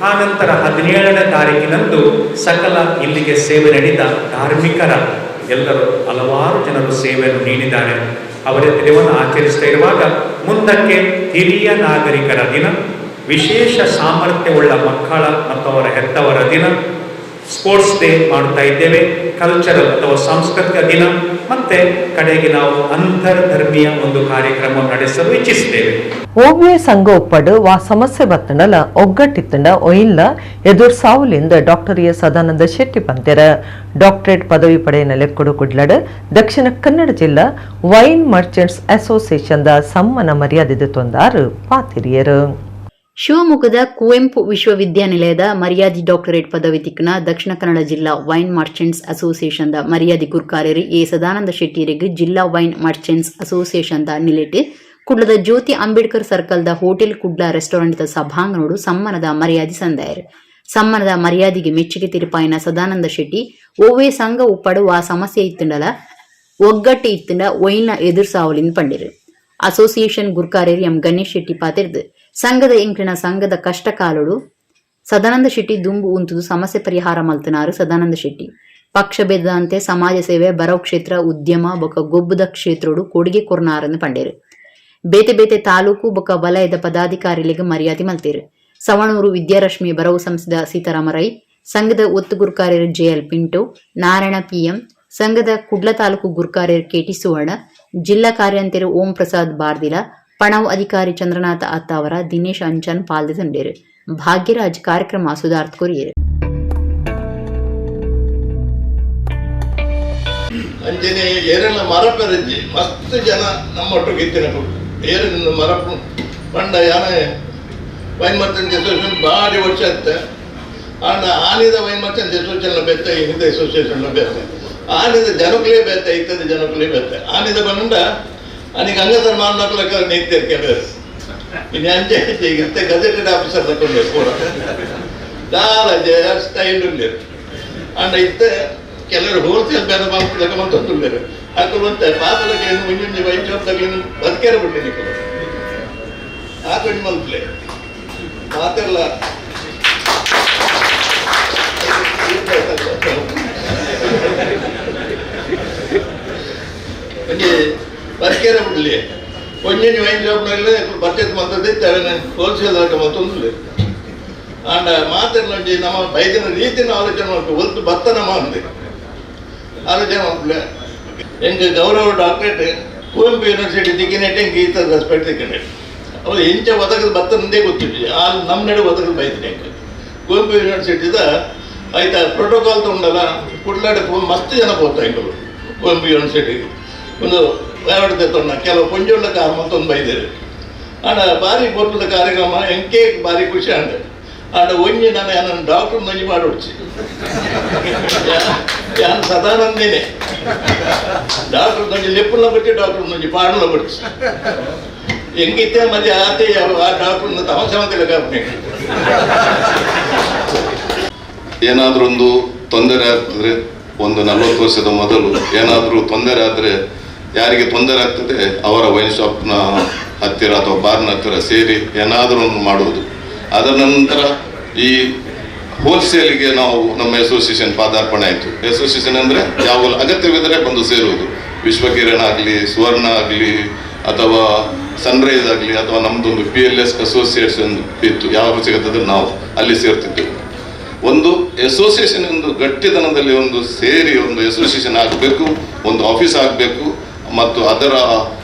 ಆ ನಂತರ 17ನೇ ತಾರೀಕಿನಂದು ಸಕಲ ಇಲ್ಲಿಗೆ ಸೇವೆ ನೀಡಿದ ಧಾರ್ಮಿಕರ ಎಲ್ಲರೂ ಹಲವಾರು ಜನರು ಸೇವೆಯನ್ನು ನೀಡಿದ್ದಾರೆ. ಅವರ ದಿನವನ್ನು ಆಚರಿಸ್ತಾ ಇರುವಾಗ ಮುಂದಕ್ಕೆ ಹಿರಿಯ ನಾಗರಿಕರ ದಿನ, ವಿಶೇಷ ಸಾಮರ್ಥ್ಯವುಳ್ಳ ಮಕ್ಕಳ ಮತ್ತು ಅವರ ಹೆತ್ತವರ ದಿನ, ಸ್ಪೋರ್ಟ್ಸ್ ಡೇ ಮಾಡ್ತಾ ಇದ್ದೇವೆ, ಕಲ್ಚರಲ್ ಅಥವಾ ಸಾಂಸ್ಕೃತಿಕ ದಿನ, ಮತ್ತೆ ಕಡೆಗೆ ನಾವು ಅಂತರ್ಧರ್ಮೀಯ ಒಂದು ಕಾರ್ಯಕ್ರಮ ನಡೆಸಲು ಇಚ್ಛಿಸುತ್ತೇವೆ. ಓಬಿಎ ಸಂಘ ಒಪ್ಪಡು ವಾ ಸಮಸ್ಯೆ ಬತ್ತಂಡಲ ಒಗ್ಗಟ್ಟಿತ್ತಂಡ ಒಯಿಲ್ಲ ಎದುರ್ ಸಾವುಲಿಂದ ಡಾಕ್ಟರ್ ಎ ಸದಾನಂದ ಶೆಟ್ಟಿ ಪಂತೆರ. ಡಾಕ್ಟರೇಟ್ ಪದವಿ ಪಡೆಯನ ಲೆಕ್ಕಡು ಕುಡ್ಲಡ್ ದಕ್ಷಿಣ ಕನ್ನಡ ಜಿಲ್ಲಾ wine merchants association the ಸಮ್ಮನ ಮರ್ಯಾದೆ ತೊಂದಾರು ಪಾತಿರಿಯರು. ಶಿವಮೊಗ್ಗದ ಕುವೆಂಪು ವಿಶ್ವವಿದ್ಯಾನಿಲಯದ ಮರ್ಯಾದಿ ಡಾಕ್ಟರೇಟ್ ಪದವಿ ತಿಕ್ನ ದಕ್ಷಿಣ ಕನ್ನಡ ಜಿಲ್ಲಾ ವೈನ್ ಮರ್ಚೆಂಟ್ಸ್ ಅಸೋಸಿಯೇಷನ್ದ ಮರ್ಯಾದಿ ಗುರ್ಕಾರ್ಯರು ಎ ಸದಾನಂದ ಶೆಟ್ಟಿಯರಿಗೆ ಜಿಲ್ಲಾ ವೈನ್ ಮರ್ಚೆಂಟ್ಸ್ ಅಸೋಸಿಯೇಷನ್ದ ನಿಲೆಟ್ ಕುಡ್ಲದ ಜ್ಯೋತಿ ಅಂಬೇಡ್ಕರ್ ಸರ್ಕಲ್ದ ಹೋಟೆಲ್ ಕುಡ್ಲ ರೆಸ್ಟೋರೆಂಟ್ ಸಭಾಂಗಣೋಡು ಸಮ್ಮಾನದ ಮರ್ಯಾದೆ ಸಂದಾಯರು. ಸಮ್ಮಾನದ ಮರ್ಯಾದೆಗೆ ಮೆಚ್ಚುಗೆ ತಿರುಪಾಯಿನ ಸದಾನಂದ ಶೆಟ್ಟಿ ಒವ್ವೇ ಸಂಘ ಉಪ್ಪಡು ಆ ಸಮಸ್ಯೆ ಇತ್ತುಂಡಲ ಒಗ್ಗಟ್ಟು ಇತ್ತುಂಡ ಒಯ್ನ ಎದುರ್ಸಾವಲಿನ್ ಪಂಡಿರು. ಅಸೋಸಿಯೇಷನ್ ಗುರ್ಕಾರ್ಯರ್ ಎಂ ಗಣೇಶ್ ಶೆಟ್ಟಿ ಪಾತಿರ್ದು ಸಂಘದ ಎಂಕ್ಲಿನ ಸಂಘದ ಕಷ್ಟ ಕಾಲೋಡು ಸದಾನಂದ ಶೆಟ್ಟಿ ದುಂಬು ಉಂತುದು ಸಮಸ್ಯೆ ಪರಿಹಾರ ಮಲ್ತನಾರು. ಸದಾನಂದ ಶೆಟ್ಟಿ ಪಕ್ಷಭೇದದಂತೆ ಸಮಾಜ ಸೇವೆ, ಬರವ್ ಕ್ಷೇತ್ರ, ಉದ್ಯಮ ಬೊಕ ಗೊಬ್ಬುದ ಕ್ಷೇತ್ರೋಡು ಕೊಡುಗೆ ಕೊರ್ನಾರನ್ನು ಪಂಡೇರು. ಬೇತೆ ಬೇತೆ ತಾಲೂಕು ಬೊಕ ವಲಯದ ಪದಾಧಿಕಾರಿಗಳಿಗೆ ಮರ್ಯಾದೆ ಮಲ್ತೇರು. ಸವಣೂರು ವಿದ್ಯಾರಶ್ಮಿ ಬರವು ಸಂಸ್ಥೆದ ಸೀತಾರಾಮ ರೈ, ಸಂಘದ ಒತ್ತು ಗುರುಕಾರ್ಯರು ಜೆಎಲ್ ಪಿಂಟೋ, ನಾರಾಯಣ ಪಿಎಂ, ಸಂಘದ ಕುಡ್ಲ ತಾಲೂಕು ಗುರುಕಾರ್ಯರು ಕೆಟಿ ಸುವರ್ಣ, ಜಿಲ್ಲಾ ಕಾರ್ಯಂತೆರು ಓಂ ಪ್ರಸಾದ್ ಬಾರ್ದಿಲ, ಪಣವು ಅಧಿಕಾರಿ ಚಂದ್ರನಾಥ ಅತ್ತಾವರ, ದಿನೇಶ್ ಅಂಚನ್ ಪಾಲ್ದೆ ತಂಡೇರು. ಭಾಗ್ಯರಾಜ್ ಕಾರ್ಯಕ್ರಮ ಸುಧಾರ್ತ್ ಕೊರಿಯರು. ಅಂಚನೆ ಏರೆಲ್ಲ ಮರಪೆರಜ್ಜಿ ಮಸ್ತ್ ಜನ ನಮ್ಮೊಟ್ಟಿಗೆ ಇತ್ತಿನ ಏರಿನ ಮರಪು ಪಂಡ ಯಾನೆ wine merchant association ಭಾರಿ ವರ್ಷ ಇತ್ತೆ. ಆಂಡ ಆನಿದ wine merchant association ಬೆತ್ತ, ಇನಿದ ಅಸೋಸಿಯೇಷನ್ ಬೆತ್ತ. ಆನಿದ ಜನಕುಲೇ ಬೆತ್ತ, ಇತ್ತದ ಜನಕುಲೇ ಬೆತ್ತ. ಆನಿದ ಬಂಡ ಅನಿಗೆ ಹಂಗಸರ್ ಮಾರ್ನಕ್ಲಕ್ಕ ನೀತಿರ್ ಕೆಲವರು. ಇನ್ನು ಅಂಚೆ ಈಗ ಇತ್ತೆ ಗಜೆಟೆಡ್ ಆಫೀಸರ್ ತಗೊಂಡೆ ಪೂರ ದಾಲ ಸ್ಟೈಲ್ ಉಲ್ಲೇರು. ಆಂಡ ಇತ್ತೆ ಕೆಲವರು ಹೋಲ್ಸೇಲ್ ಬೇರೆ ಲೆಕ್ಕ ಮಂತೊಂದುಲ್ಲೇರು. ಅಕುಲು ಒಂತೆ ಪಾತ್ರಕ್ಕೆ ಒಂಜೊಂಜಿ ವೈನ್ ಶಾಪ್ ತಗಲಿನ ಬದುಕೇರ ಬಿಟ್ಟೆ ನಿಕಲು ಆಕೊಂಜಿ ಮಲ್ಪಲೆ ಮಾತೆಲ್ಲ. ಒಂಜಿ ಬದುಕೇರ ಬಿಡ್ಲಿ ಒಂಜೊಂಜಿ ವೈನ್ ಶಾಪ್ನಲ್ಲಿ ಪರ್ಚೇಸ್ ಮಂತದ್ದು ಇತ್ತೆ ಹೋಲ್ಸೇಲ್ ಲೆಕ್ಕ ಮಂತೊಂದುಲ್ಲೇರು. ಆಂಡ ಮಾತೆಲ್ಲ ಒಂಜಿ ನಮ್ಮ ಬೈದಿನ ರೀತಿನ ಆಲೋಚನೆ ಮಲ್ಪು ಒಲ್ತು ಬತ್ತ ನಮ್ಮ ಅಂದೆ ಆಲೋಚನೆ ಮಲ್ಪಲೆ. ಎಂಕ್ ಗೌರವ ಡಾಕ್ಟರೇಟ್ ಕುವೆಂಪು ಯೂನಿವರ್ಸಿಟಿ ತಿಕ್ಕಿನೆಟ್ ಎಂಕ್ ಈತ ರೆಸ್ಪೆಕ್ಟ್ ತಿಕ್ಕಿನೆಟ್ ಅವ್ರು ಎಂಚ ಒದಗದ ಬತ್ತನಂದೇ ಗೊತ್ತಿಟ್ಟು ಆ ನಮ್ಮ ನಡು ಒದಗದ ಬೈದಿನಿ. ಎಂಕ್ ಕುವೆಂಪು ಯೂನಿವರ್ಸಿಟಿದ ಆಯ್ತಾ ಪ್ರೋಟೋಕಾಲ್ ತೊಗೊಂಡಲ್ಲ ಕುಡ್ಲಾಡೆ ಮಸ್ತ್ ಜನ ಪೋತ ಎಂಕುಲು ಕುವೆಂಪು ಯೂನಿವರ್ಸಿಟಿಗೆ ಒಂದು ವ್ಯವಸ್ಥೆ ತೊಂಡ ಕೆಲವು ಪೊಂಜೊಳ್ಳ ಕಾರ್ ಮತ್ತೊಂದು ಬೈದೇರು. ಆಂಡ ಭಾರಿ ಪೊರ್ತುದ ಕಾರ್ಯಕ್ರಮ ಎಂಕೇ ಭಾರಿ ಖುಷಿ ಆಂಡ್. ಆಂಡ ಒಂಜಿ ನಾನು ನನ್ನ ಡಾಕ್ಟರ್ ನಂಜಿ ಮಾಡೋಡ್ಚಿ ಯಾನ್ ಸದಾನಂದೇನೆ ಡಾಕ್ಟರ್ ನಂಜಿ ಲೆಪ್ಪುಲ ಬಟ್ಟಿ ಡಾಕ್ಟರ್ ನಂಜಿ ಪಾಡಲ ಬಟ್ಟಿ ಎಂಗಿತ್ತೆ ಮಧ್ಯೆ ಆತೆ ಆ ಡಾಕ್ಟರ್ ತಮಾಷೆ ಮಾತಿಲ್ಲ. ಏನಾದರೂ ಒಂದು ತೊಂದರೆ ಆಗ್ತದೆ, ಒಂದು 40 ವರ್ಷದ ಮೊದಲು ಏನಾದರೂ ತೊಂದರೆ ಆದರೆ ಯಾರಿಗೆ ತೊಂದರೆ ಆಗ್ತದೆ ಅವರ ವೈನ್ ಶಾಪ್ನ ಹತ್ತಿರ ಅಥವಾ ಬಾರ್ನ ಹತ್ತಿರ ಸೇರಿ ಏನಾದರೂ ಒಂದು ಮಾಡುವುದು. ಅದರ ನಂತರ ಈ ಹೋಲ್ಸೇಲಿಗೆ ನಾವು ನಮ್ಮ ಅಸೋಸಿಯೇಷನ್ ಪಾದಾರ್ಪಣೆ ಆಯಿತು. ಅಸೋಸಿಯೇಷನ್ ಅಂದರೆ ಯಾವ ಅಗತ್ಯವಿದ್ದರೆ ಬಂದು ಸೇರುವುದು. ವಿಶ್ವಕಿರಣ ಆಗಲಿ, ಸುವರ್ಣ ಆಗಲಿ, ಅಥವಾ ಸನ್ರೈಸ್ ಆಗಲಿ, ಅಥವಾ ನಮ್ಮದೊಂದು PLS association ಇತ್ತು. ಯಾವ ಸಿಗುತ್ತದೆ ನಾವು ಅಲ್ಲಿ ಸೇರ್ತಿದ್ದೆವು. ಒಂದು ಅಸೋಸಿಯೇಷನ್ ಒಂದು ಗಟ್ಟಿತನದಲ್ಲಿ ಒಂದು ಸೇರಿ ಒಂದು ಅಸೋಸಿಯೇಷನ್ ಆಗಬೇಕು, ಒಂದು ಆಫೀಸ್ ಆಗಬೇಕು ಮತ್ತು ಅದರ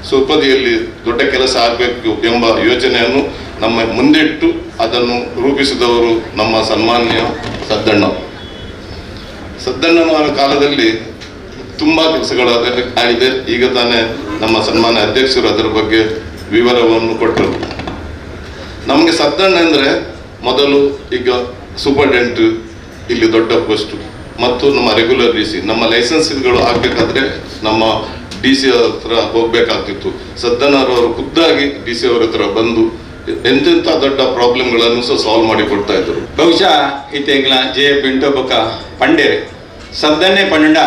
ಸುಪದಿಯಲ್ಲಿ ದೊಡ್ಡ ಕೆಲಸ ಆಗಬೇಕು ಎಂಬ ಯೋಜನೆಯನ್ನು ನಮ್ಮ ಮುಂದಿಟ್ಟು ಅದನ್ನು ರೂಪಿಸಿದವರು ನಮ್ಮ ಸನ್ಮಾನ್ಯ ಸದ್ದಣ್ಣ. ಸದ್ದಣ್ಣನವರ ಕಾಲದಲ್ಲಿ ತುಂಬ ಕೆಲಸಗಳು ಆಗಿದೆ. ಈಗ ತಾನೇ ನಮ್ಮ ಸನ್ಮಾನ್ಯ ಅಧ್ಯಕ್ಷರು ಅದರ ಬಗ್ಗೆ ವಿವರವನ್ನು ಕೊಟ್ಟರು. ನಮಗೆ ಸದ್ದಣ್ಣ ಅಂದರೆ ಮೊದಲು ಈಗ ಸೂಪರ್ಡೆಂಟ್ ಇಲ್ಲಿ ದೊಡ್ಡ ಪೋಸ್ಟು ಮತ್ತು ನಮ್ಮ regular D C, ನಮ್ಮ ಲೈಸೆನ್ಸ್ಗಳು ಆಗಬೇಕಾದ್ರೆ ನಮ್ಮ ಡಿ ಸಿ ಹತ್ರ ಹೋಗಬೇಕಾಗ್ತಿತ್ತು. ಸದ್ದಣ್ಣರವರು ಖುದ್ದಾಗಿ ಡಿ ಸಿ ಅವರ ಹತ್ರ ಬಂದು ಎಂತೆಂಥ ದೊಡ್ಡ ಪ್ರಾಬ್ಲಮ್ಗಳನ್ನು ಸಹ ಸಾಲ್ವ್ ಮಾಡಿ ಕೊಡ್ತಾ ಇದ್ದರು. ಬಹುಶಃ ಇತ್ತೆಂಗ್ಲ ಜೆ ಪಿಂಟೋ ಬೊಕ್ಕ ಪಂಡೇರು ಸದ್ದನ್ನೇ ಪಂಡ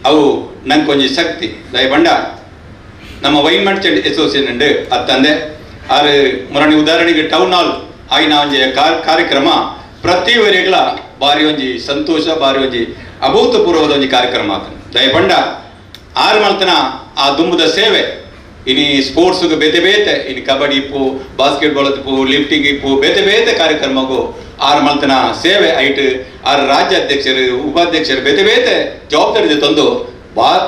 ಅವು ನಂಗೆ ಶಕ್ತಿ ದಯಪಂಡ ನಮ್ಮ wine merchant association ಉಂಡು ಅತ್ತಂದೆ ಆರು ಮುರಣಿ ಉದಾಹರಣೆಗೆ ಟೌನ್ ಹಾಲ್ ಆಯ್ನ ಒಂಜಿ ಕಾರ್ಯಕ್ರಮ ಪ್ರತಿ ವರೆಗಳ ಬಾರಿ ಒಂಜಿ ಸಂತೋಷ ಬಾರಿ ಒಂಜಿ ಅಭೂತಪೂರ್ವದ ಒಂಜಿ ಕಾರ್ಯಕ್ರಮ ಆತ. ದಯಪಂಡ ಆರು ಮಲ್ತನ ಆ ದುಂಬುದ ಸೇವೆ ಇನಿ ಸ್ಪೋರ್ಟ್ಸ್ಗೆ ಬೇತೆ ಬೇತೆ ಇನಿ ಕಬಡ್ಡಿ ಇಪ್ಪು, ಬಾಸ್ಕೆಟ್ಬಾಲ್ ಇಪ್ಪು, ಲಿಫ್ಟಿಂಗ್ ಇಪ್ಪು, ಬೇತೆ ಬೇತೆ ಕಾರ್ಯಕ್ರಮಗೂ ಆರು ಮಲ್ತನ ಸೇವೆ ಐಟ್ ಆರು ರಾಜ್ಯ ಅಧ್ಯಕ್ಷರು ಉಪಾಧ್ಯಕ್ಷರು ಬೇತೆ ಬೇತೆ ಜವಾಬ್ದಾರಿ ತಂದು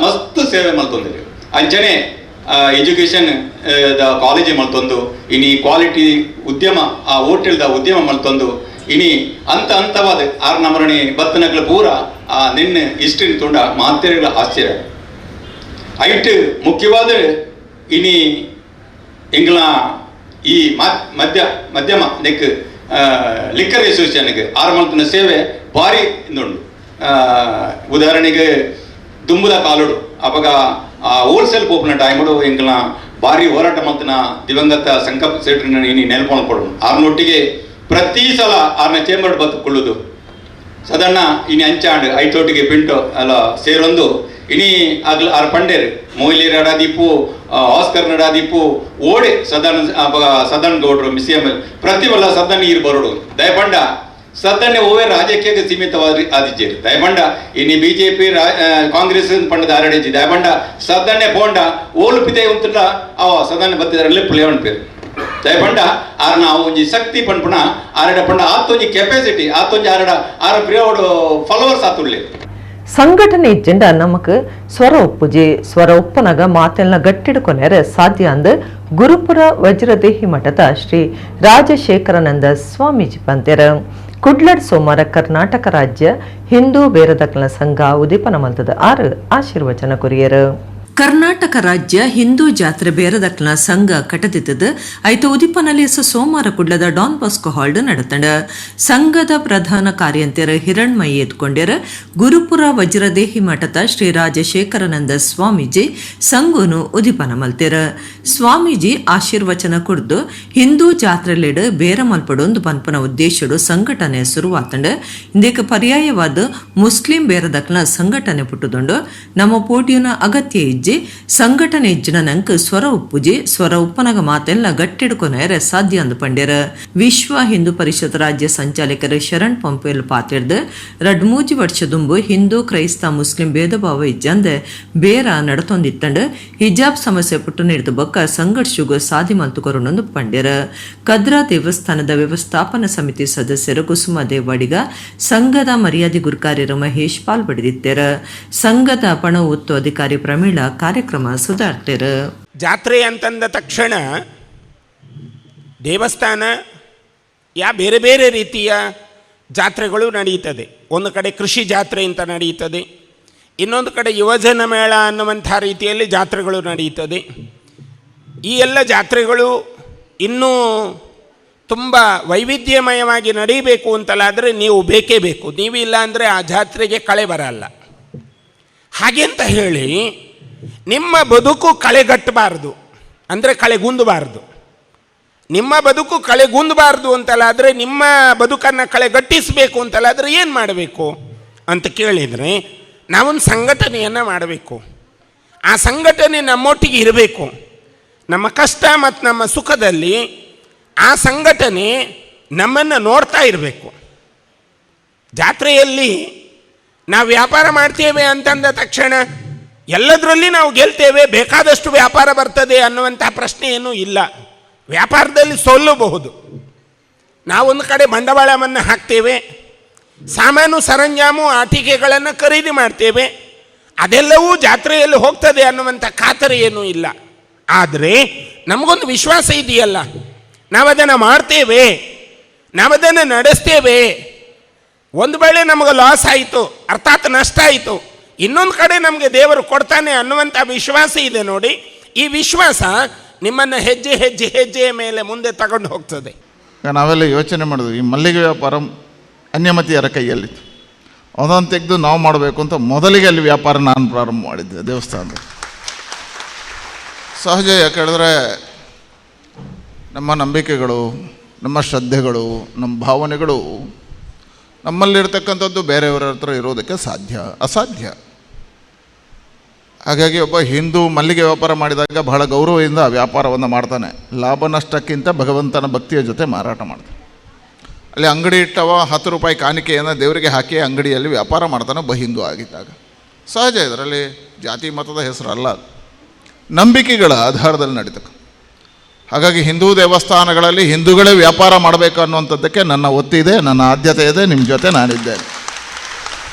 ಮಸ್ತ್ ಸೇವೆ ಮಲ್ತೊಂದಿರು. ಅಂಚನೆ ಎಜುಕೇಷನ್ the college ಮಲ್ತೊಂದು ಇನಿ ಕ್ವಾಲಿಟಿ ಉದ್ಯಮ ಆ ಹೋಟೆಲ್ದ ಉದ್ಯಮ ಮಲ್ತೊಂದು ಇನಿ ಅಂತ ಅಂತವಾದ ಆರು ನಮರಣಿ ಬತ್ತನಗಳ ಪೂರ ಆ ನಿನ್ನೆ ಇಷ್ಟಿನ ತುಂಡ ಮಾತೆಗಳ ಆಶ್ಚರ್ಯ ಐಟ್ ಮುಖ್ಯವಾದ ಇನಿ ಎಂಗ್ಲ ಈ ಮಧ್ಯಮ ನೆಕ್ ಲಿಕ್ಕರ್ ಅಸೋಸಿಯೇಷನ್ಗೆ ಆರು ಮಲ್ತನ ಸೇವೆ ಭಾರಿ ಇಂದುಂಡು. ಉದಾಹರಣೆಗೆ ದುಂಬುದ ಕಾಲುಡು ಅಪಗ ಆ ಹೋಲ್ಸೇಲ್ ಪೋಪುನ ಟೈಮುಡು ಎಂಕ್ಲ ಭಾರಿ ಹೋರಾಟ ಮಂತನ ದಿವಂಗತ ಸಂಕಲ್ಪ ಸೇಟ್ರನ್ನ ಇನಿ ನೆನಪು ಕೊಡು. ಆರ್ನೊಟ್ಟಿಗೆ ಪ್ರತಿ ಸಲ ಆರ್ನ ಚೇಂಬರ್ ಬತ್ತುಕೊಳ್ಳುವುದು ಸದಣ್ಣ ಇನಿ ಅಂಚಾಂಡ್ ಐತೋಟಿಗೆ ಪಿಂಟು ಅಲ್ಲ ಸೇರೊಂದು ಇನಿ ಆಗ್ಲ ಆರ್ ಪಂಡೇರ್ ಮೊಯ್ಲಿ ನಡಾದೀಪು ಆಸ್ಕರ್ ನಡಾದೀಪು ಓಡೆ ಸದನ್ ಸದನ್ ಗೌಡ್ರು ಮಿಸಿಎಂ ಪ್ರತಿವಲ್ಲ ಸದನ್ ನೀರು ಬರೋಡು ದಯಪಂಡ ಸದನ್ನೇ ಓವೇ ರಾಜಕೀಯಕ್ಕೆ ಸೀಮಿತವಾದ ಆದಿಜೇರು ದಯಪಂಡ ಇನಿ ಬಿಜೆಪಿ ಕಾಂಗ್ರೆಸ್ ಪಂಡದ ಆರಡೇಜಿ ದಯಪಂಡ ಸದನ್ನೇ ಪೋಂಡ ಓಲು ಪಿತೆ ಉಂತುಟ ಅವ ಸದನ್ನೇ ಬತ್ತಿದಾರಲ್ಲೇ ಪುಳಿಯವನ್ ಪೇರು ದಯಪಂಡ ಆರ್ನ ಒಂಜಿ ಶಕ್ತಿ ಪಂಪುಣ ಆರಡ ಪಂಡ ಆತೊಂಜಿ ಕೆಪಾಸಿಟಿ ಆತೊಂಜಿ ಆರಡ ಆರ ಪ್ರಿಯೋಡು ಫಾಲೋವರ್ಸ್ ಆತುಳ್ಳಿ. ಸಂಘಟನೆ ಇಜ್ಜೆಂಡ ನಮಕ್ ಸ್ವರ ಒಪ್ಪುಜಿ ಸ್ವರ ಒಪ್ಪನಗ ಮಾತೆಲ್ಲ ಗಟ್ಟಿಡ್ಕೊನೆರೆ ಸಾಧ್ಯ ಅಂದ್ ಗುರುಪುರ ವಜ್ರದೇಹಿ ಮಠದ ಶ್ರೀ ರಾಜಶೇಖರಾನಂದ ಸ್ವಾಮೀಜಿ ಪಂತೆರ. ಕುಡ್ಲಡ್ ಸೋಮವಾರ ಕರ್ನಾಟಕ ರಾಜ್ಯ ಹಿಂದೂ ಬೇರದಕ್ಲ ಸಂಘ ಉದೀಪನ ಮಲ್ತದ ಆರು ಆಶೀರ್ವಚನ ಕೊರಿಯರು. ಕರ್ನಾಟಕ ರಾಜ್ಯ ಹಿಂದೂ ಜಾತ್ರೆ ಬೇರದಕ್ಲ ಸಂಘ ಕಟದಿತ್ತದು ಐತ ಉದಿಪನಲೇಸ ಸೋಮವಾರ ಕುಡ್ಲದ Don Bosco hall ನಡತಂಡ. ಸಂಘದ ಪ್ರಧಾನ ಕಾರ್ಯಂತೆರ ಹಿರಣ್ಮಯಿ ಎತ್ಕೊಂಡ್ಯರ. ಗುರುಪುರ ವಜ್ರದೇಹಿ ಮಠದ ಶ್ರೀ ರಾಜಶೇಖರಾನಂದ ಸ್ವಾಮೀಜಿ ಸಂಘನು ಉದಿಪನ ಮಲ್ತೆರ. ಸ್ವಾಮೀಜಿ ಆಶೀರ್ವಚನ ಕುಡ್ದು ಹಿಂದೂ ಜಾತ್ರೆಲೆಡು ಬೇರ ಮಲ್ಪಡೊಂದು ಪನ್ಪನ ಉದ್ದೇಶಡು ಸಂಘಟನೆ ಶುರುವಾತಂಡ. ಇಂದೇಕ ಪರ್ಯಾಯವಾದ ಮುಸ್ಲಿಂ ಬೇರದಕ್ಲ ಸಂಘಟನೆ ಪುಟ್ಟುದುಂಡು. ನಮ್ಮ ಪೋಟಿಯನ ಅಗತ್ಯ ಇಜ್ಜಿ ಸಂಘಟನೆ ಇಜ್ಜಿನ ನಂಕ್ ಸ್ವರ ಉಪ್ಪುಜಿ ಸ್ವರ ಉಪ್ಪನಗ ಮಾತೆಲ್ಲ ಗಟ್ಟಿಡ್ಕೊನೇರೆ ಸಾಧ್ಯ ಅಂದು ಪಂಡ್ಯರ. ವಿಶ್ವ ಹಿಂದೂ ಪರಿಷತ್ ರಾಜ್ಯ ಸಂಚಾಲಕರು ಶರಣ್ ಪಂಪೇಲ್ ಪಾತಿರ್ದು ರಡ್ಮೂಜಿ ವರ್ಷ ದುಂಬು ಹಿಂದೂ ಕ್ರೈಸ್ತ ಮುಸ್ಲಿಂ ಭೇದ ಭಾವ ಇಜ್ಜಂದೆ ಬೇರ ನಡತೊಂದಿತ್ತಂಡು ಹಿಜಾಬ್ ಸಮಸ್ಯೆ ಪುಟ್ಟು ನೀಡಿದ ಬೊಕ್ಕ ಸಂಘರ್ಷಗೂ ಸಾಧಿ ಮಲ್ತು ಕೊರೊಂದು ಪಂಡ್ಯರ. ಕದ್ರಾ ದೇವಸ್ಥಾನದ ವ್ಯವಸ್ಥಾಪನಾ ಸಮಿತಿ ಸದಸ್ಯರು ಕುಸುಮ ದೇವಾಡಿಗ ಸಂಘದ ಮರ್ಯಾದೆ ಗುರುಕಾರ್ಯರು ಮಹೇಶ್ ಪಾಲ್ಪಡೆದಿತ್ತರ. ಸಂಘದ ಪಣ ಒತ್ತು ಅಧಿಕಾರಿ ಪ್ರಮೀಳಾ ಕಾರ್ಯಕ್ರಮ ಸುಧಾರ್ತಿರು. ಜಾತ್ರೆ ಅಂತಂದ ತಕ್ಷಣ ದೇವಸ್ಥಾನ ಯಾ ಬೇರೆ ಬೇರೆ ರೀತಿಯ ಜಾತ್ರೆಗಳು ನಡೆಯುತ್ತದೆ. ಒಂದು ಕಡೆ ಕೃಷಿ ಜಾತ್ರೆ ಅಂತ ನಡೆಯುತ್ತದೆ, ಇನ್ನೊಂದು ಕಡೆ ಯುವಜನ ಮೇಳ ಅನ್ನುವಂಥ ರೀತಿಯಲ್ಲಿ ಜಾತ್ರೆಗಳು ನಡೆಯುತ್ತದೆ. ಈ ಎಲ್ಲ ಜಾತ್ರೆಗಳು ಇನ್ನೂ ತುಂಬ ವೈವಿಧ್ಯಮಯವಾಗಿ ನಡೀಬೇಕು ಅಂತಲಾದರೆ ನೀವು ಬೇಕೇ ಬೇಕು. ನೀವಿಲ್ಲ ಅಂದರೆ ಆ ಜಾತ್ರೆಗೆ ಕಳೆ ಬರಲ್ಲ. ಹಾಗೆ ಅಂತ ಹೇಳಿ ನಿಮ್ಮ ಬದುಕು ಕಳೆಗಟ್ಟಬಾರ್ದು, ಅಂದರೆ ಕಳೆಗುಂದಬಾರ್ದು. ನಿಮ್ಮ ಬದುಕು ಕಳೆಗುಂದಬಾರ್ದು ಅಂತಲಾದರೆ, ನಿಮ್ಮ ಬದುಕನ್ನು ಕಳೆಗಟ್ಟಿಸಬೇಕು ಅಂತಲಾದರೆ ಏನು ಮಾಡಬೇಕು ಅಂತ ಕೇಳಿದರೆ, ನಾವೊಂದು ಸಂಘಟನೆಯನ್ನು ಮಾಡಬೇಕು. ಆ ಸಂಘಟನೆ ನಮ್ಮೊಟ್ಟಿಗೆ ಇರಬೇಕು. ನಮ್ಮ ಕಷ್ಟ ಮತ್ತು ನಮ್ಮ ಸುಖದಲ್ಲಿ ಆ ಸಂಘಟನೆ ನಮ್ಮನ್ನು ನೋಡ್ತಾ ಇರಬೇಕು. ಜಾತ್ರೆಯಲ್ಲಿ ನಾವು ವ್ಯಾಪಾರ ಮಾಡ್ತೇವೆ ಅಂತಂದ ತಕ್ಷಣ ಎಲ್ಲದರಲ್ಲಿ ನಾವು ಗೆಲ್ತೇವೆ, ಬೇಕಾದಷ್ಟು ವ್ಯಾಪಾರ ಬರ್ತದೆ ಅನ್ನುವಂಥ ಪ್ರಶ್ನೆ ಏನೂ ಇಲ್ಲ. ವ್ಯಾಪಾರದಲ್ಲಿ ಸೋಲ್ಲಬಹುದು. ನಾವೊಂದು ಕಡೆ ಬಂಡವಾಳವನ್ನು ಹಾಕ್ತೇವೆ, ಸಾಮಾನು ಸರಂಜಾಮು ಆಟಿಕೆಗಳನ್ನು ಖರೀದಿ ಮಾಡ್ತೇವೆ, ಅದೆಲ್ಲವೂ ಜಾತ್ರೆಯಲ್ಲಿ ಹೋಗ್ತದೆ ಅನ್ನುವಂಥ ಖಾತರಿ ಏನೂ ಇಲ್ಲ. ಆದರೆ ನಮಗೊಂದು ವಿಶ್ವಾಸ ಇದೆಯಲ್ಲ, ನಾವದನ್ನು ಮಾಡ್ತೇವೆ, ನಾವದನ್ನು ನಡೆಸ್ತೇವೆ. ಒಂದು ವೇಳೆ ನಮಗೆ ಲಾಸ್ ಆಯಿತು, ಅರ್ಥಾತ್ ನಷ್ಟ ಆಯಿತು, ಇನ್ನೊಂದು ಕಡೆ ನಮಗೆ ದೇವರು ಕೊಡ್ತಾನೆ ಅನ್ನುವಂಥ ವಿಶ್ವಾಸ ಇದೆ ನೋಡಿ. ಈ ವಿಶ್ವಾಸ ನಿಮ್ಮನ್ನು ಹೆಜ್ಜೆ ಹೆಜ್ಜೆ ಹೆಜ್ಜೆಯ ಮೇಲೆ ಮುಂದೆ ತಗೊಂಡು ಹೋಗ್ತದೆ. ನಾವೆಲ್ಲ ಯೋಚನೆ ಮಾಡಿದ್ವಿ, ಈ ಮಲ್ಲಿಗೆ ವ್ಯಾಪಾರ ಅನ್ಯಮತಿಯರ ಕೈಯಲ್ಲಿತ್ತು, ಅದನ್ನು ತೆಗೆದು ನಾವು ಮಾಡಬೇಕು ಅಂತ ಮೊದಲಿಗೆ ಅಲ್ಲಿ ವ್ಯಾಪಾರ ನಾನು ಪ್ರಾರಂಭ ಮಾಡಿದ್ದೆ ದೇವಸ್ಥಾನದಲ್ಲಿ. ಸಹಜ, ಯಾಕೆ ಹೇಳಿದ್ರೆ ನಮ್ಮ ನಂಬಿಕೆಗಳು, ನಮ್ಮ ಶ್ರದ್ಧೆಗಳು, ನಮ್ಮ ಭಾವನೆಗಳು ನಮ್ಮಲ್ಲಿರ್ತಕ್ಕಂಥದ್ದು ಬೇರೆಯವರ ಹತ್ರ ಇರೋದಕ್ಕೆ ಸಾಧ್ಯ ಅಸಾಧ್ಯ. ಹಾಗಾಗಿ ಒಬ್ಬ ಹಿಂದೂ ಮಲ್ಲಿಗೆ ವ್ಯಾಪಾರ ಮಾಡಿದಾಗ ಬಹಳ ಗೌರವದಿಂದ ಆ ವ್ಯಾಪಾರವನ್ನು ಮಾಡ್ತಾನೆ. ಲಾಭ ನಷ್ಟಕ್ಕಿಂತ ಭಗವಂತನ ಭಕ್ತಿಯ ಜೊತೆ ಮಾರಾಟ ಮಾಡ್ತಾನೆ. ಅಲ್ಲಿ ಅಂಗಡಿ ಇಟ್ಟವ 10 ರೂಪಾಯಿ ಕಾಣಿಕೆಯನ್ನು ದೇವರಿಗೆ ಹಾಕಿ ಅಂಗಡಿಯಲ್ಲಿ ವ್ಯಾಪಾರ ಮಾಡ್ತಾನೆ ಒಬ್ಬ ಹಿಂದೂ ಆಗಿದ್ದಾಗ. ಸಹಜ, ಇದರಲ್ಲಿ ಜಾತಿ ಮತದ ಹೆಸರಲ್ಲ, ಅದು ನಂಬಿಕೆಗಳ ಆಧಾರದಲ್ಲಿ ನಡೀತಕ್ಕ. ಹಾಗಾಗಿ ಹಿಂದೂ ದೇವಸ್ಥಾನಗಳಲ್ಲಿ ಹಿಂದೂಗಳೇ ವ್ಯಾಪಾರ ಮಾಡಬೇಕು ಅನ್ನುವಂಥದ್ದಕ್ಕೆ ನನ್ನ ಒತ್ತಿದೆ, ನನ್ನ ಆದ್ಯತೆ ಇದೆ, ನಿಮ್ಮ ಜೊತೆ ನಾನಿದ್ದೇನೆ.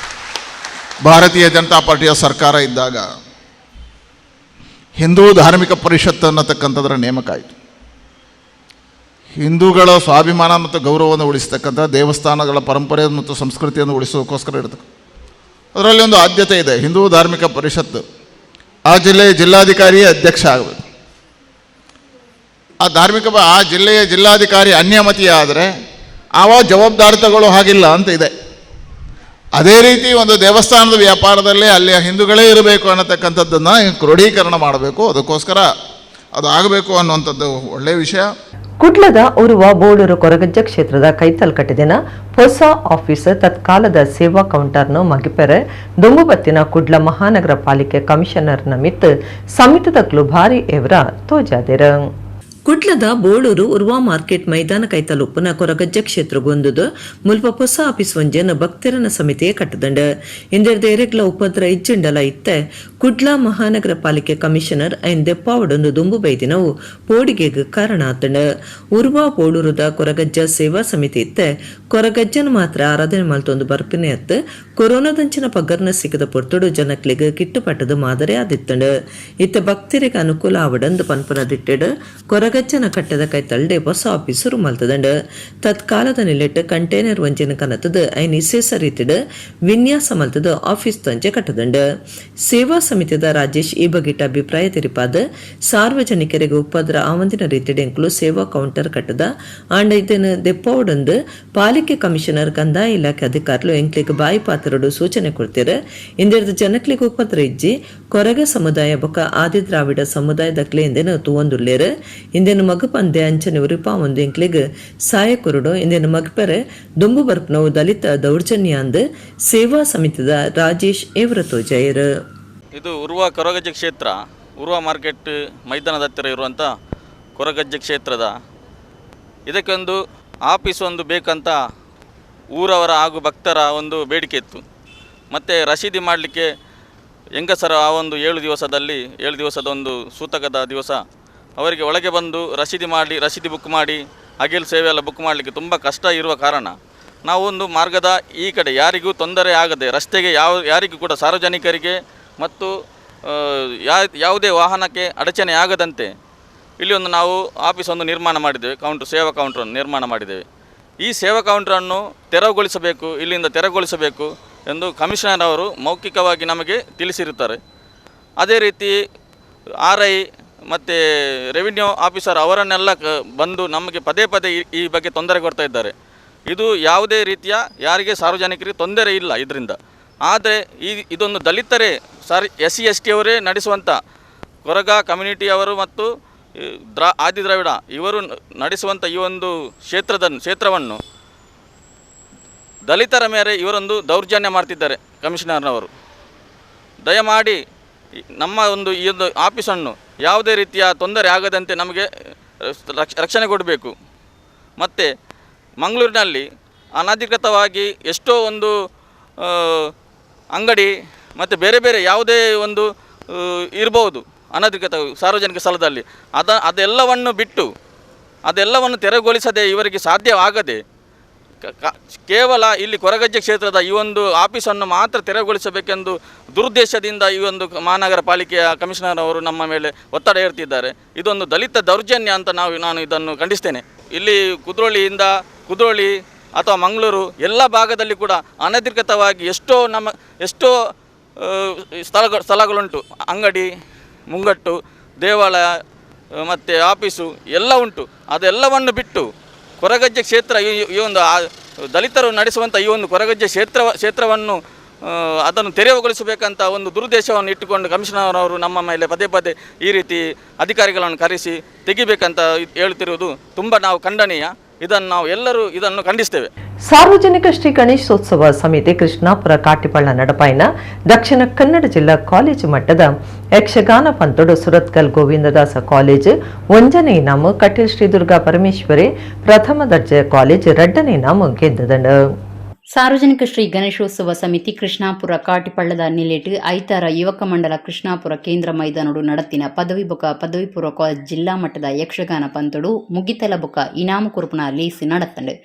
ಭಾರತೀಯ ಜನತಾ ಪಾರ್ಟಿಯ ಸರ್ಕಾರ ಇದ್ದಾಗ ಹಿಂದೂ ಧಾರ್ಮಿಕ ಪರಿಷತ್ತು ಅನ್ನತಕ್ಕಂಥದ್ರ ನೇಮಕ ಆಯಿತು. ಹಿಂದೂಗಳ ಸ್ವಾಭಿಮಾನ ಮತ್ತು ಗೌರವವನ್ನು ಉಳಿಸ್ತಕ್ಕಂಥ ದೇವಸ್ಥಾನಗಳ ಪರಂಪರೆ ಮತ್ತು ಸಂಸ್ಕೃತಿಯನ್ನು ಉಳಿಸೋಕ್ಕೋಸ್ಕರ ಇರ್ತಕ್ಕ ಅದರಲ್ಲಿ ಒಂದು ಆದ್ಯತೆ ಇದೆ. ಹಿಂದೂ ಧಾರ್ಮಿಕ ಪರಿಷತ್ತು ಆ ಜಿಲ್ಲೆಯ ಜಿಲ್ಲಾಧಿಕಾರಿಯೇ ಅಧ್ಯಕ್ಷ ಆಗಬೇಕು. ಆ ಧಾರ್ಮಿಕ ಆ ಜಿಲ್ಲೆಯ ಜಿಲ್ಲಾಧಿಕಾರಿ ಅನ್ಯಮತೀಯ ಆದರೆ ಆವ ಜವಾಬ್ದಾರಿ ತಗೊಳ್ಳೋ ಹಾಗಿಲ್ಲ ಅಂತ ಇದೆ. ಅದೇ ರೀತಿ ಒಂದು ದೇವಸ್ಥಾನದ ವ್ಯಾಪಾರದಲ್ಲಿ ಅಲ್ಲಿಯ ಹಿಂದೂಗಳೇ ಇರಬೇಕು ಅನ್ನತಕ್ಕಂಥದ್ದನ್ನು ಕ್ರೋಢೀಕರಣ ಮಾಡಬೇಕು. ಅದಕ್ಕೋಸ್ಕರ ಅದು ಆಗಬೇಕು ಅನ್ನುವಂಥದ್ದು ಒಳ್ಳೆಯ ವಿಷಯ. ಕುಡ್ಲದ ಉರುವ ಬೋಳೂರು ಕೊರಗಜ್ಜ ಕ್ಷೇತ್ರದ ಕೈತಲ್ ಕಟ್ಟಿದಿನ ಹೊಸ ಆಫೀಸ್ ತತ್ಕಾಲದ ಸೇವಾ ಕೌಂಟರ್ನು ಮಗಿಪೆರೆ ದುಂಬುಬತ್ತಿನ ಕುಡ್ಲ ಮಹಾನಗರ ಪಾಲಿಕೆ ಕಮಿಷನರ್ನ ಮಿತ್ ಸಮಿತದಕ್ಲು ಭಾರಿ ಎವರ ತೋಜಾದಿರ. ಕುಡ್ಲದ ಬೋಳೂರು ಉರ್ವಾ ಮಾರ್ಕೆಟ್ ಮೈದಾನ ಕೈತಲುಪ್ಪುನ ಕೊರಗಜ್ಜ ಕ್ಷೇತ್ರಗೊಂದುದು ಮುಲ್ಪ ಹೊಸ ಆಫೀಸ್ ಒಂಜೆನ್ ಭಕ್ತರನ ಸಮಿತಿಯೇ ಕಟ್ಟದಂಡ. ಇಂದೆರ್ದ ಎರೆಗ್ಲ ಉಪದ್ರ ಇಜ್ಜಂಡಲ ಇತ್ತೆ ಕುಡ್ಲ ಮಹಾನಗರ ಪಾಲಿಕೆ ಕಮಿಷನರ್ ಐನ್ ದೆಪ್ಪಾವಡೊಂದು ದುಂಬು ಬೈದಿನವು ಪೋಡಿಗೆಗ್ ಕಾರಣ ಆತಂಡ. ಉರ್ವಾ ಬೋಳೂರುದ ಕೊರಗಜ್ಜ ಸೇವಾ ಸಮಿತಿ ಇತ್ತೆ ಕೊರಗಜ್ಜನ ಮಾತ್ರ ಆರಾಧನೆ ಮಲ್ತೊಂದು ಬರ್ಪಿನೆ ಅತ್ ಕೊರೋನಾದಂಚಿನ ಪಗ್ಗರ್ನ ಸಿಕ್ಕದ ಪೊರ್ತುಡು ಜನಕ್ಲಿಗ್ ಕಿಟ್ಟುಪಟ್ಟದ ಮಾದರಿ ಆದಿತ್ತಂಡ. ಇತ್ತೆ ಭಕ್ತರಿಗೆ ಅನುಕೂಲ ಆವಡಂದು ಪನ್ಪುನ ದಿಟ್ಟೆಡ್ ಕೊರಗಜ್ಜನ ಕಟ್ಟದ ಕೈತಲ್ಡೆ ಹೊಸ ಆಫೀಸ್ ಮಲ್ತದಂಡ. ತತ್ಕಾಲದ ನಿಲೆಟ್ ಕಂಟೈನರ್ ವಂಚಿನ ಕನತದ ಐನ್ ಇಸೇಸ ರೀತಿಡ್ ವಿನ್ಯಾಸ ಮಲ್ತದ ಆಫೀಸ್ ತಂಚೆ ಕಟ್ಟದಂಡ. ಸೇವಾ ಸಮಿತಿದ ರಾಜೇಶ್ ಈ ಬಗೆಟ ಅಭಿಪ್ರಾಯ ತೆರಿಪಾದ ಸಾರ್ವಜನಿಕರಿಗೆ ಉಪದ್ರ ಆವಂದಿನ ರೀತಿಡ್ ಎಂಕುಲು ಸೇವಾ ಕೌಂಟರ್ ಕಟ್ಟದ ಆಂಡ ಇದನ್ನು ದೆಪ್ಪವಡಂದು ಪಾಲಿಕೆ ಕಮಿಷನರ್ ಕಂದಾಯ ಇಲಾಖೆ ಅಧಿಕಾರಿಲು ಎಂಕ್ಲಿಗ್ ಬಾಯಿ ಪಾತ್ರಡು ಸೂಚನೆ ಕೊಡ್ತೀರ. ಇಂದೆರ್ದ ಜನಕ್ಲಿಗ್ ಉಪದ್ರ ಇಜ್ಜಿ ಕೊರಗ ಸಮುದಾಯ ಬೊಕ ಆದಿ ದ್ರಾವಿಡ ಸಮುದಾಯದಕ್ಲೆ ಇಂದೆನ ತೂವೊಂದುಲ್ಲೇರ್. ಇಂದೆನ ಮಗು ಪಂದೆ ಅಂಚನೆ ಉರಿಪಾ ಒಂದು ಎಂಕ್ಲಿಗ್ ಸಾಯ ಕುರುಡು ಇಂದೆನ ಮಗಪೆರೆ ದುಂಬು ಬರ್ಪನವು ದಲಿತ ದೌರ್ಜನ್ಯ ಅಂದ್ ಸೇವಾ ಸಮಿತಿದ ರಾಜೇಶ್ ಎವರ ತೋಜಾಯರ್. ಇದು ಉರ್ವ ಕೊರಗಜ್ಜೆ ಕ್ಷೇತ್ರ, ಉರ್ವ ಮಾರ್ಕೆಟ್ ಮೈದಾನದ ಹತ್ತಿರ ಇರುವಂಥ ಕೊರಗಜ್ಜೆ ಕ್ಷೇತ್ರದ ಇದಕ್ಕೊಂದು ಆಫೀಸ್ ಒಂದು ಬೇಕಂತ ಊರವರ ಹಾಗೂ ಭಕ್ತರ ಒಂದು ಬೇಡಿಕೆ ಇತ್ತು. ಮತ್ತು ರಸೀದಿ ಮಾಡಲಿಕ್ಕೆ ಹೆಂಗಸರ ಆ ಒಂದು 7 ದಿವಸದಲ್ಲಿ 7 ದಿವಸದ ಒಂದು ಸೂತಕದ ದಿವಸ ಅವರಿಗೆ ಒಳಗೆ ಬಂದು ರಸೀದಿ ಮಾಡಿ ರಸೀದಿ ಬುಕ್ ಮಾಡಿ ಅಗಿಲ್ ಸೇವೆ ಎಲ್ಲ ಬುಕ್ ಮಾಡಲಿಕ್ಕೆ ತುಂಬ ಕಷ್ಟ ಇರುವ ಕಾರಣ ನಾವು ಒಂದು ಮಾರ್ಗದ ಈ ಕಡೆ ಯಾರಿಗೂ ತೊಂದರೆ ಆಗದೆ ರಸ್ತೆಗೆ ಯಾರಿಗೂ ಕೂಡ ಸಾರ್ವಜನಿಕರಿಗೆ ಮತ್ತು ಯಾವುದೇ ವಾಹನಕ್ಕೆ ಅಡಚಣೆ ಆಗದಂತೆ ಇಲ್ಲಿ ಒಂದು ನಾವು ಆಫೀಸೊಂದು ನಿರ್ಮಾಣ ಮಾಡಿದ್ದೇವೆ, ಕೌಂಟ್ರ್ ಸೇವಾ ಕೌಂಟ್ರನ್ನು ನಿರ್ಮಾಣ ಮಾಡಿದ್ದೇವೆ. ಈ ಸೇವಾ ಕೌಂಟ್ರನ್ನು ತೆರವುಗೊಳಿಸಬೇಕು, ಇಲ್ಲಿಂದ ತೆರವುಗೊಳಿಸಬೇಕು ಎಂದು ಕಮಿಷನರ್ ಅವರು ಮೌಖಿಕವಾಗಿ ನಮಗೆ ತಿಳಿಸಿರುತ್ತಾರೆ. ಅದೇ ರೀತಿ ಆರ್ I ಮತ್ತು ರೆವಿನ್ಯೂ ಆಫೀಸರ್ ಅವರನ್ನೆಲ್ಲ ಬಂದು ನಮಗೆ ಪದೇ ಪದೇ ಈ ಬಗ್ಗೆ ತೊಂದರೆ ಕೊಡ್ತಾ ಇದ್ದಾರೆ. ಇದು ಯಾವುದೇ ರೀತಿಯ ಯಾರಿಗೆ ಸಾರ್ವಜನಿಕರಿಗೆ ತೊಂದರೆ ಇಲ್ಲ ಇದರಿಂದ. ಆದರೆ ಇದೊಂದು ದಲಿತರೇ ಎಸ್ ಸಿ ಎಸ್ ಟಿ ಅವರೇ ನಡೆಸುವಂಥ ಕೊರಗ ಕಮ್ಯುನಿಟಿಯವರು ಮತ್ತು ಆದಿ ದ್ರಾವಿಡ ಇವರು ನಡೆಸುವಂಥ ಈ ಒಂದು ಕ್ಷೇತ್ರವನ್ನು ದಲಿತರ ಮೇಲೆ ಇವರೊಂದು ದೌರ್ಜನ್ಯ ಮಾಡ್ತಿದ್ದಾರೆ ಕಮಿಷನರ್ನವರು. ದಯಮಾಡಿ ನಮ್ಮ ಒಂದು ಈ ಒಂದು ಆಫೀಸನ್ನು ಯಾವುದೇ ರೀತಿಯ ತೊಂದರೆ ಆಗದಂತೆ ನಮಗೆ ರಕ್ಷಣೆ ಕೊಡಬೇಕು. ಮತ್ತು ಮಂಗಳೂರಿನಲ್ಲಿ ಅನಧಿಕೃತವಾಗಿ ಎಷ್ಟೋ ಒಂದು ಅಂಗಡಿ ಮತ್ತು ಬೇರೆ ಬೇರೆ ಯಾವುದೇ ಒಂದು ಇರ್ಬೋದು ಅನಧಿಕೃತ ಸಾರ್ವಜನಿಕ ಸ್ಥಳದಲ್ಲಿ, ಅದೆಲ್ಲವನ್ನು ಬಿಟ್ಟು ಅದೆಲ್ಲವನ್ನು ತೆರವುಗೊಳಿಸದೆ ಇವರಿಗೆ ಸಾಧ್ಯವಾಗದೆ ಕೇವಲ ಇಲ್ಲಿ ಕೊರಗಜ್ಜೆ ಕ್ಷೇತ್ರದ ಈ ಒಂದು ಆಫೀಸನ್ನು ಮಾತ್ರ ತೆರವುಗೊಳಿಸಬೇಕೆಂದು ದುರುದ್ದೇಶದಿಂದ ಈ ಒಂದು ಮಹಾನಗರ ಪಾಲಿಕೆಯ ಕಮಿಷನರ್ ಅವರು ನಮ್ಮ ಮೇಲೆ ಒತ್ತಡ ಹೇರ್ತಿದ್ದಾರೆ. ಇದೊಂದು ದಲಿತ ದೌರ್ಜನ್ಯ ಅಂತ ನಾನು ಇದನ್ನು ಖಂಡಿಸ್ತೇನೆ. ಇಲ್ಲಿ ಕುದ್ರೋಳಿ ಅಥವಾ ಮಂಗಳೂರು ಎಲ್ಲ ಭಾಗದಲ್ಲಿ ಕೂಡ ಅನಧಿಕೃತವಾಗಿ ಎಷ್ಟೋ ಸ್ಥಳಗಳುಂಟು, ಅಂಗಡಿ ಮುಂಗಟ್ಟು ದೇವಾಲಯ ಮತ್ತು ಆಫೀಸು ಎಲ್ಲ ಉಂಟು. ಅದೆಲ್ಲವನ್ನು ಬಿಟ್ಟು ಕೊರಗಜ್ಜೆ ಕ್ಷೇತ್ರ ಈ ಒಂದು ದಲಿತರು ನಡೆಸುವಂಥ ಈ ಒಂದು ಕೊರಗಜ್ಜೆ ಕ್ಷೇತ್ರವನ್ನು ಅದನ್ನು ತೆರವುಗೊಳಿಸಬೇಕಂತ ಒಂದು ದುರುದ್ದೇಶವನ್ನು ಇಟ್ಟುಕೊಂಡು ಕಮಿಷನರ್ ಅವರು ನಮ್ಮ ಮೇಲೆ ಪದೇ ಪದೇ ಈ ರೀತಿ ಅಧಿಕಾರಿಗಳನ್ನು ಕರೆಸಿ ತೆಗಿಬೇಕಂತ ಹೇಳುತ್ತಿರುವುದು ತುಂಬ ನಾವು ಖಂಡನೀಯ. ಇದನ್ನು ನಾವು ಎಲ್ಲರೂ ಇದನ್ನು ಖಂಡಿಸ್ತೇವೆ. ಸಾರ್ವಜನಿಕ ಶ್ರೀ ಗಣೇಶೋತ್ಸವ ಸಮಿತಿ ಕೃಷ್ಣಾಪುರ ಕಾಟಿಪಳ್ಳ ನಡಪಾಯಿನ ದಕ್ಷಿಣ ಕನ್ನಡ ಜಿಲ್ಲಾ ಕಾಲೇಜು ಮಟ್ಟದ ಯಕ್ಷಗಾನ ಪಂತೊಡು ಸುರತ್ಕಲ್ ಗೋವಿಂದದಾಸ ಕಾಲೇಜು 1ನೇ ಇನಾಮು, ಕಟೀಲ್ ಶ್ರೀ ದುರ್ಗಾ ಪರಮೇಶ್ವರಿ ಪ್ರಥಮ ದರ್ಜೆ ಕಾಲೇಜು 2ನೇ ಇನಾಮು ಗೆದ್ದದಂಡು. ಸಾರ್ವಜನಿಕ ಶ್ರೀ ಗಣೇಶೋತ್ಸವ ಸಮಿತಿ ಕೃಷ್ಣಾಪುರ ಕಾಟಿಪಳ್ಳದ ನಿಲೆಟ್ ಐತಾರ ಯುವಕ ಮಂಡಲ ಕೃಷ್ಣಾಪುರ ಕೇಂದ್ರ ಮೈದಾನಡು ನಡತಿನ ಪದವಿ ಬೊಕ ಪದವಿ ಪೂರ್ವ ಕಾಲೇಜ್ ಜಿಲ್ಲಾ ಮಟ್ಟದ ಯಕ್ಷಗಾನ ಪಂತೊಡು ಮುಗಿತಲ ಬೊಕ ಇನಾಮು ಕುರುಪುನ ಲೀಸ್ ನಡತ್ತಂಡು.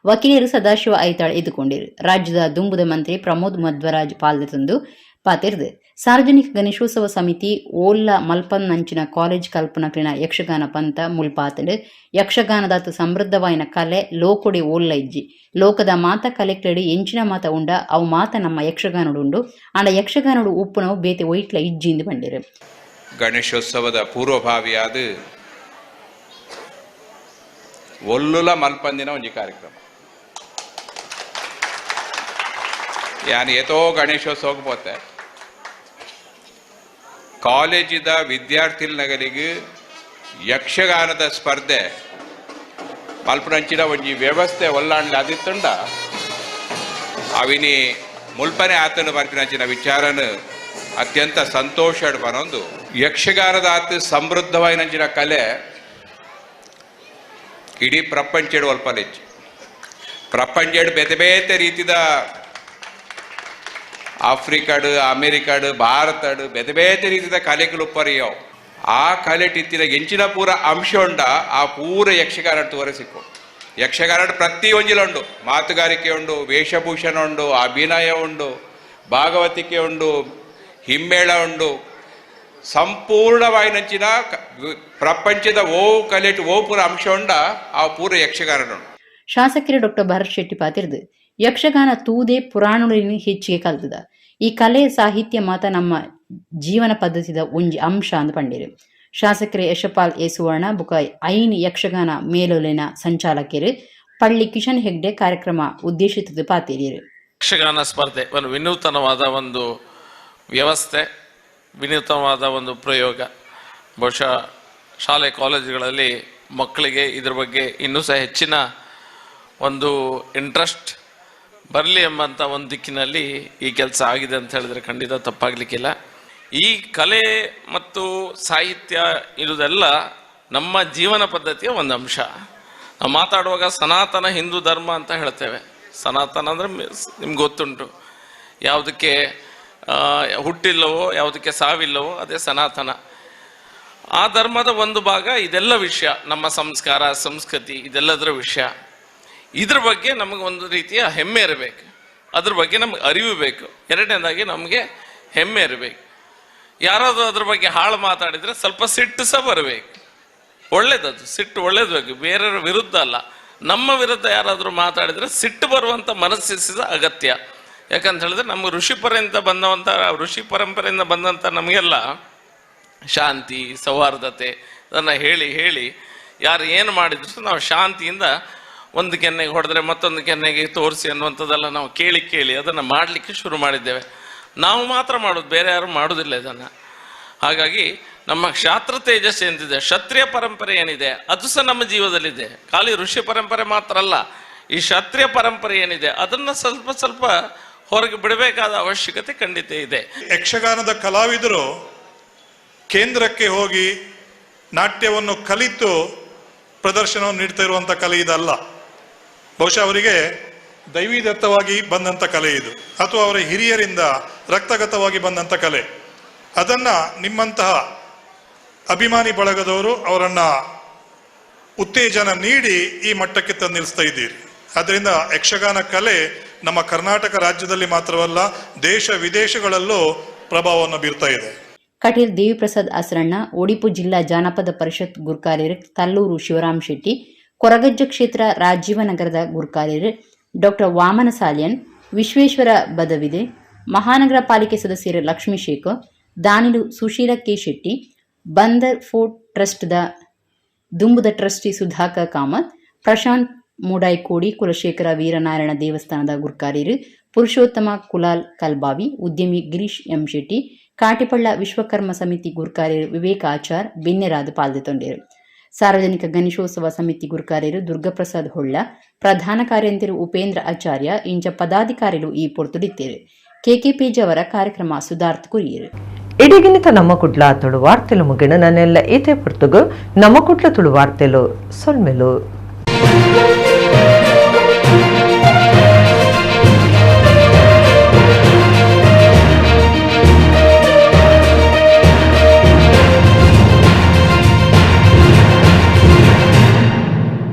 ವಕೀಲರು ಸದಾಶಿವ ಐತಾಳ್ ಎದುಕೊಂಡಿರು. ರಾಜ್ಯದ ದುಂಬುದ ಮಂತ್ರಿ ಪ್ರಮೋದ್ ಮಧ್ವರಾಜ್ ಪಾಲ್ದೆತಂದು ಪಾತಿರ್ದು. ಸಾರ್ವಜನಿಕ ಗಣೇಶೋತ್ಸವ ಸಮಿತಿ ಓಲ್ಲ ಮಲ್ಪನ್ನಂಚಿನ ಕಾಲೇಜ್ ಕಲ್ಪನಕ್ಲಿನ ಯಕ್ಷಗಾನ ಪಂತ ಮುಲ್ಪಾತಂಡು. ಯಕ್ಷಗಾನದಾತು ಸಮೃದ್ಧವಾಯಿನ ಕಲೆ ಲೋಕೊಡಿ ಓಲ್ಲ ಇಜ್ಜಿ ಲೋಕದ ಮಾತ ಕಲೆಕ್ಟೆಡ್ ಎಂಚಿನ ಮಾತ ಉಂಡ ಅವು ಮಾತ ನಮ್ಮ ಯಕ್ಷಗಾನಡು ಉಂಡು ಆಂಡ ಯಕ್ಷಗಾನಡು ಉಪ್ಪುನವು ಬೇತೆ ಒಯ್ಟ್ಲ ಇಜ್ಜಿಂದು ಬಂಡಿರು. ಗಣೇಶೋತ್ಸವದ ಪೂರ್ವಭಾವಿಯಾದ ಒಲ್ಲುಲ ಮಲ್ಪಂದಿನ ಒಂಜಿ ಕಾರ್ಯಕ್ರಮ ಯಾನ್ ಏತೋ ಗಣೇಶೋತ್ಸವಕ್ಕೆ ಪೋತೆ ಕಾಲೇಜಿದ ವಿದ್ಯಾರ್ಥಿನಗರಿಗೆ ಯಕ್ಷಗಾನದ ಸ್ಪರ್ಧೆ ಮಲ್ಪನಂಚಿನ ಒಂಜಿ ವ್ಯವಸ್ಥೆ ಒಲ್ಲಾಂಡ್ಲ ಅದಿತ್ತುಂಡ ಅವಿನಿ ಮುಲ್ಪನೆ ಆತನ ಬರ್ಪಿನಂಚಿನ ವಿಚಾರನ ಅತ್ಯಂತ ಸಂತೋಷ ಬನೊಂದು. ಯಕ್ಷಗಾನದ ಆತ ಸಮೃದ್ಧವಾಯಿನಂಚಿನ ಕಲೆ ಇಡೀ ಪ್ರಪಂಚಡ್ ಒಲ್ಪಲೆಚ್ಚು. ಪ್ರಪಂಚಡ್ ಬೇತೆ ಬೇತೆ ರೀತಿದ ಆಫ್ರಿಕಾಡು, ಅಮೆರಿಕಾಡು, ಭಾರತಡು ಬೇತೆ ಬೇತೆ ರೀತಿದ ಕಲೆಗಳು ಉಪ್ಪರಿಯವು. ಆ ಕಲೆ ಟಿತ್ತಿನ ಎಂಚಿನ ಪೂರ ಅಂಶ ಉಂಡ ಆ ಪೂರ ಯಕ್ಷಗಾನ ತೋರೆ ಸಿಕ್ಕು. ಯಕ್ಷಗಾನ ಪ್ರತಿ ಒಂಜಿಲ ಉಂಡು, ಮಾತುಗಾರಿಕೆ ಉಂಡು, ವೇಷಭೂಷಣ ಉಂಡು, ಅಭಿನಯ ಉಂಡು, ಭಾಗವತಿಕೆ ಉಂಡು, ಹಿಮ್ಮೇಳ ಉಂಡು. ಸಂಪೂರ್ಣವಾಯಿನಂಚಿನ ಪ್ರಪಂಚದ ಓ ಕಲೆಟ್ ಓ ಪೂರ ಅಂಶ ಉಂಡ ಆ ಪೂರ ಯಕ್ಷಗಾನ ಉಂಡು. ಶಾಸಕರು ಡಾಕ್ಟರ್ ಭರತ್ ಶೆಟ್ಟಿ ಪಾತಿರ್ದು ಯಕ್ಷಗಾನ ತೂದೆ ಪುರಾಣುಲಿನ ಹೆಚ್ಚಿಗೆ ಕಲ್ತದ. ಈ ಕಲೆ ಸಾಹಿತ್ಯ ಮಾತ ನಮ್ಮ ಜೀವನ ಪದ್ಧತಿದ ಒಂಜಿ ಅಂಶ ಅಂದ್ ಪಂಡೇರು. ಶಾಸಕರು ಯಶಪಾಲ್ ಎ ಸುವರ್ಣ ಬುಕ ಐನ್ ಯಕ್ಷಗಾನ ಮೇಲೊಲಿನ ಸಂಚಾಲಕರು ಪಳ್ಳಿ ಕಿಶನ್ ಹೆಗ್ಡೆ ಕಾರ್ಯಕ್ರಮ ಉದ್ದೇಶಿತದ ಪಾತಿರಿಯರು. ಯಕ್ಷಗಾನ ಸ್ಪರ್ಧೆ ಒಂದು ವಿನೂತನವಾದ ಒಂದು ವ್ಯವಸ್ಥೆ, ವಿನೂತನವಾದ ಒಂದು ಪ್ರಯೋಗ. ಬಹುಶಃ ಶಾಲೆ ಕಾಲೇಜುಗಳಲ್ಲಿ ಮಕ್ಕಳಿಗೆ ಇದ್ರ ಬಗ್ಗೆ ಇನ್ನೂ ಸಹ ಹೆಚ್ಚಿನ ಒಂದು ಇಂಟ್ರೆಸ್ಟ್ ಬರಲಿ ಎಂಬಂಥ ಒಂದು ದಿಕ್ಕಿನಲ್ಲಿ ಈ ಕೆಲಸ ಆಗಿದೆ ಅಂತ ಹೇಳಿದ್ರೆ ಖಂಡಿತ ತಪ್ಪಾಗಲಿಕ್ಕಿಲ್ಲ. ಈ ಕಲೆ ಮತ್ತು ಸಾಹಿತ್ಯ ಇರುವುದೆಲ್ಲ ನಮ್ಮ ಜೀವನ ಪದ್ಧತಿಯ ಒಂದು ಅಂಶ. ನಾವು ಮಾತಾಡುವಾಗ ಸನಾತನ ಹಿಂದೂ ಧರ್ಮ ಅಂತ ಹೇಳ್ತೇವೆ. ಸನಾತನ ಅಂದರೆ ನಿಮ್ಗೆ ಗೊತ್ತುಂಟು, ಯಾವುದಕ್ಕೆ ಹುಟ್ಟಿಲ್ಲವೋ ಯಾವುದಕ್ಕೆ ಸಾವಿಲ್ಲವೋ ಅದೇ ಸನಾತನ. ಆ ಧರ್ಮದ ಒಂದು ಭಾಗ ಇದೆಲ್ಲ ವಿಷಯ, ನಮ್ಮ ಸಂಸ್ಕಾರ ಸಂಸ್ಕೃತಿ ಇದೆಲ್ಲದರ ವಿಷಯ. ಇದ್ರ ಬಗ್ಗೆ ನಮಗೆ ಒಂದು ರೀತಿಯ ಹೆಮ್ಮೆ ಇರಬೇಕು, ಅದ್ರ ಬಗ್ಗೆ ನಮ್ಗೆ ಅರಿವು ಬೇಕು. ಎರಡನೇದಾಗಿ ನಮಗೆ ಹೆಮ್ಮೆ ಇರಬೇಕು. ಯಾರಾದರೂ ಅದ್ರ ಬಗ್ಗೆ ಹಾಳು ಮಾತಾಡಿದರೆ ಸ್ವಲ್ಪ ಸಿಟ್ಟು ಸಹ ಬರಬೇಕು, ಒಳ್ಳೇದದು, ಸಿಟ್ಟು ಒಳ್ಳೇದು ಬೇಕು, ಬೇರೆಯವರ ವಿರುದ್ಧ ಅಲ್ಲ. ನಮ್ಮ ವಿರುದ್ಧ ಯಾರಾದರೂ ಮಾತಾಡಿದರೆ ಸಿಟ್ಟು ಬರುವಂಥ ಮನಸ್ಥಿತಿ ಅಗತ್ಯ. ಯಾಕಂತ ಹೇಳಿದ್ರೆ ನಮ್ಮ ಋಷಿ ಪರಂಪರೆಯಿಂದ ಬಂದಂಥ, ಋಷಿ ಪರಂಪರೆಯಿಂದ ಬಂದಂಥ ನಮಗೆಲ್ಲ ಶಾಂತಿ ಸೌಹಾರ್ದತೆ ಅದನ್ನು ಹೇಳಿ ಹೇಳಿ ಯಾರು ಏನು ಮಾಡಿದ್ರು ನಾವು ಶಾಂತಿಯಿಂದ ಒಂದು ಕೆನ್ನೆಗೆ ಹೊಡೆದ್ರೆ ಮತ್ತೊಂದು ಕೆನ್ನೆಗೆ ತೋರಿಸಿ ಅನ್ನುವಂಥದ್ದೆಲ್ಲ ನಾವು ಕೇಳಿ ಕೇಳಿ ಅದನ್ನು ಮಾಡಲಿಕ್ಕೆ ಶುರು ಮಾಡಿದ್ದೇವೆ. ನಾವು ಮಾತ್ರ ಮಾಡೋದು, ಬೇರೆ ಯಾರು ಮಾಡೋದಿಲ್ಲ ಇದನ್ನು. ಹಾಗಾಗಿ ನಮ್ಮ ಕ್ಷಾತ್ರ ತೇಜಸ್ ಏನಿದೆ, ಕ್ಷತ್ರಿಯ ಪರಂಪರೆ ಏನಿದೆ ಅದು ಸಹ ನಮ್ಮ ಜೀವದಲ್ಲಿದೆ. ಖಾಲಿ ಋಷಿ ಪರಂಪರೆ ಮಾತ್ರ ಅಲ್ಲ, ಈ ಕ್ಷತ್ರಿಯ ಪರಂಪರೆ ಏನಿದೆ ಅದನ್ನು ಸ್ವಲ್ಪ ಸ್ವಲ್ಪ ಹೊರಗೆ ಬಿಡಬೇಕಾದ ಅವಶ್ಯಕತೆ ಖಂಡಿತ ಇದೆ. ಯಕ್ಷಗಾನದ ಕಲಾವಿದರು ಕೇಂದ್ರಕ್ಕೆ ಹೋಗಿ ನಾಟ್ಯವನ್ನು ಕಲಿತು ಪ್ರದರ್ಶನವನ್ನು ನೀಡ್ತಾ ಇರುವಂಥ ಕಲೆ ಇದಲ್ಲ. ಬಹುಶಃ ಅವರಿಗೆ ದೈವಿದತ್ತವಾಗಿ ಬಂದಂಥ ಕಲೆ ಇದು, ಅಥವಾ ಅವರ ಹಿರಿಯರಿಂದ ರಕ್ತಗತವಾಗಿ ಬಂದಂಥ ಕಲೆ. ಅದನ್ನು ನಿಮ್ಮಂತಹ ಅಭಿಮಾನಿ ಬಳಗದವರು ಅವರನ್ನು ಉತ್ತೇಜನ ನೀಡಿ ಈ ಮಟ್ಟಕ್ಕೆ ತಂದು ನಿಲ್ಲಿಸ್ತಾ ಇದ್ದೀರಿ. ಆದ್ದರಿಂದ ಯಕ್ಷಗಾನ ಕಲೆ ನಮ್ಮ ಕರ್ನಾಟಕ ರಾಜ್ಯದಲ್ಲಿ ಮಾತ್ರವಲ್ಲ, ದೇಶ ವಿದೇಶಗಳಲ್ಲೂ ಪ್ರಭಾವವನ್ನು ಬೀರ್ತಾ ಇದೆ. ಕಟೀಲ್ ದೇವಿಪ್ರಸಾದ್ ಅಸರಣ್ಣ, ಒಡಿಪು ಜಿಲ್ಲಾ ಜಾನಪದ ಪರಿಷತ್ ಗುರ್ಕಾರ್ಯರು ತಲ್ಲೂರು ಶಿವರಾಮ್ ಶೆಟ್ಟಿ, ಕೊರಗಜ್ಜ ಕ್ಷೇತ್ರ ರಾಜೀವನಗರದ ಗುರ್ಕಾರ್ಯರು ಡಾಕ್ಟರ್ ವಾಮನ ಸಾಲಿಯನ್, ವಿಶ್ವೇಶ್ವರ ಬದವಿದೆ, ಮಹಾನಗರ ಪಾಲಿಕೆ ಸದಸ್ಯರು ಲಕ್ಷ್ಮೀ ಶೇಖರ್, ದಾನಿಲು ಸುಶೀಲ ಕೆ ಶೆಟ್ಟಿ, ಬಂದರ್ ಫೋರ್ಟ್ ಟ್ರಸ್ಟ್ದ ದುಂಬುದ ಟ್ರಸ್ಟಿ ಸುಧಾಕರ್ ಕಾಮತ್, ಪ್ರಶಾಂತ್ ಮೂಡಾಯ್ಕೋಡಿ, ಕುಲಶೇಖರ ವೀರನಾರಾಯಣ ದೇವಸ್ಥಾನದ ಗುರ್ಕಾರ್ಯರು ಪುರುಷೋತ್ತಮ ಕುಲಾಲ್ ಕಲ್ಬಾವಿ, ಉದ್ಯಮಿ ಗಿರೀಶ್ ಎಂ ಶೆಟ್ಟಿ, ಕಾಟಿಪಳ್ಳ ವಿಶ್ವಕರ್ಮ ಸಮಿತಿ ಗುರ್ಕಾರ್ಯರು ವಿವೇಕ ಆಚಾರ್ ಬಿನ್ನೆರಾದ ಪಾಲ್ದೆತೊಂಡೇರು. ಸಾರ್ವಜನಿಕ ಗಣೇಶೋತ್ಸವ ಸಮಿತಿ ಗುರ್ಕಾರ್ಯರು ದುರ್ಗಾಪ್ರಸಾದ್ ಹೊಳ್ಳ, ಪ್ರಧಾನ ಕಾರ್ಯಂತಿರು ಉಪೇಂದ್ರ ಆಚಾರ್ಯ ಇಂಚ ಪದಾಧಿಕಾರಿಗಳು ಈ ಪೊರ್ತುಡಿತ್ತೇರು. ಕೆಕೆ ಪೇಜಾವರ ಕಾರ್ಯಕ್ರಮ ಸುಧಾರ್ಥ ಕುರಿಯರು. ಇಡೀಗಿನಿತ ನಮ್ಮ ಕುಡ್ಲ ತುಳು ವಾರ್ತೆಲು ಮುಗಿಣ ನನ್ನೆಲ್ಲ ಈತೆ ಪೊರ್ತುಗು ನಮ್ಮ ಕುಡ್ಲ ತುಳು ವಾರ್ತೆಲು ಸೊಲ್ಮೆಲು.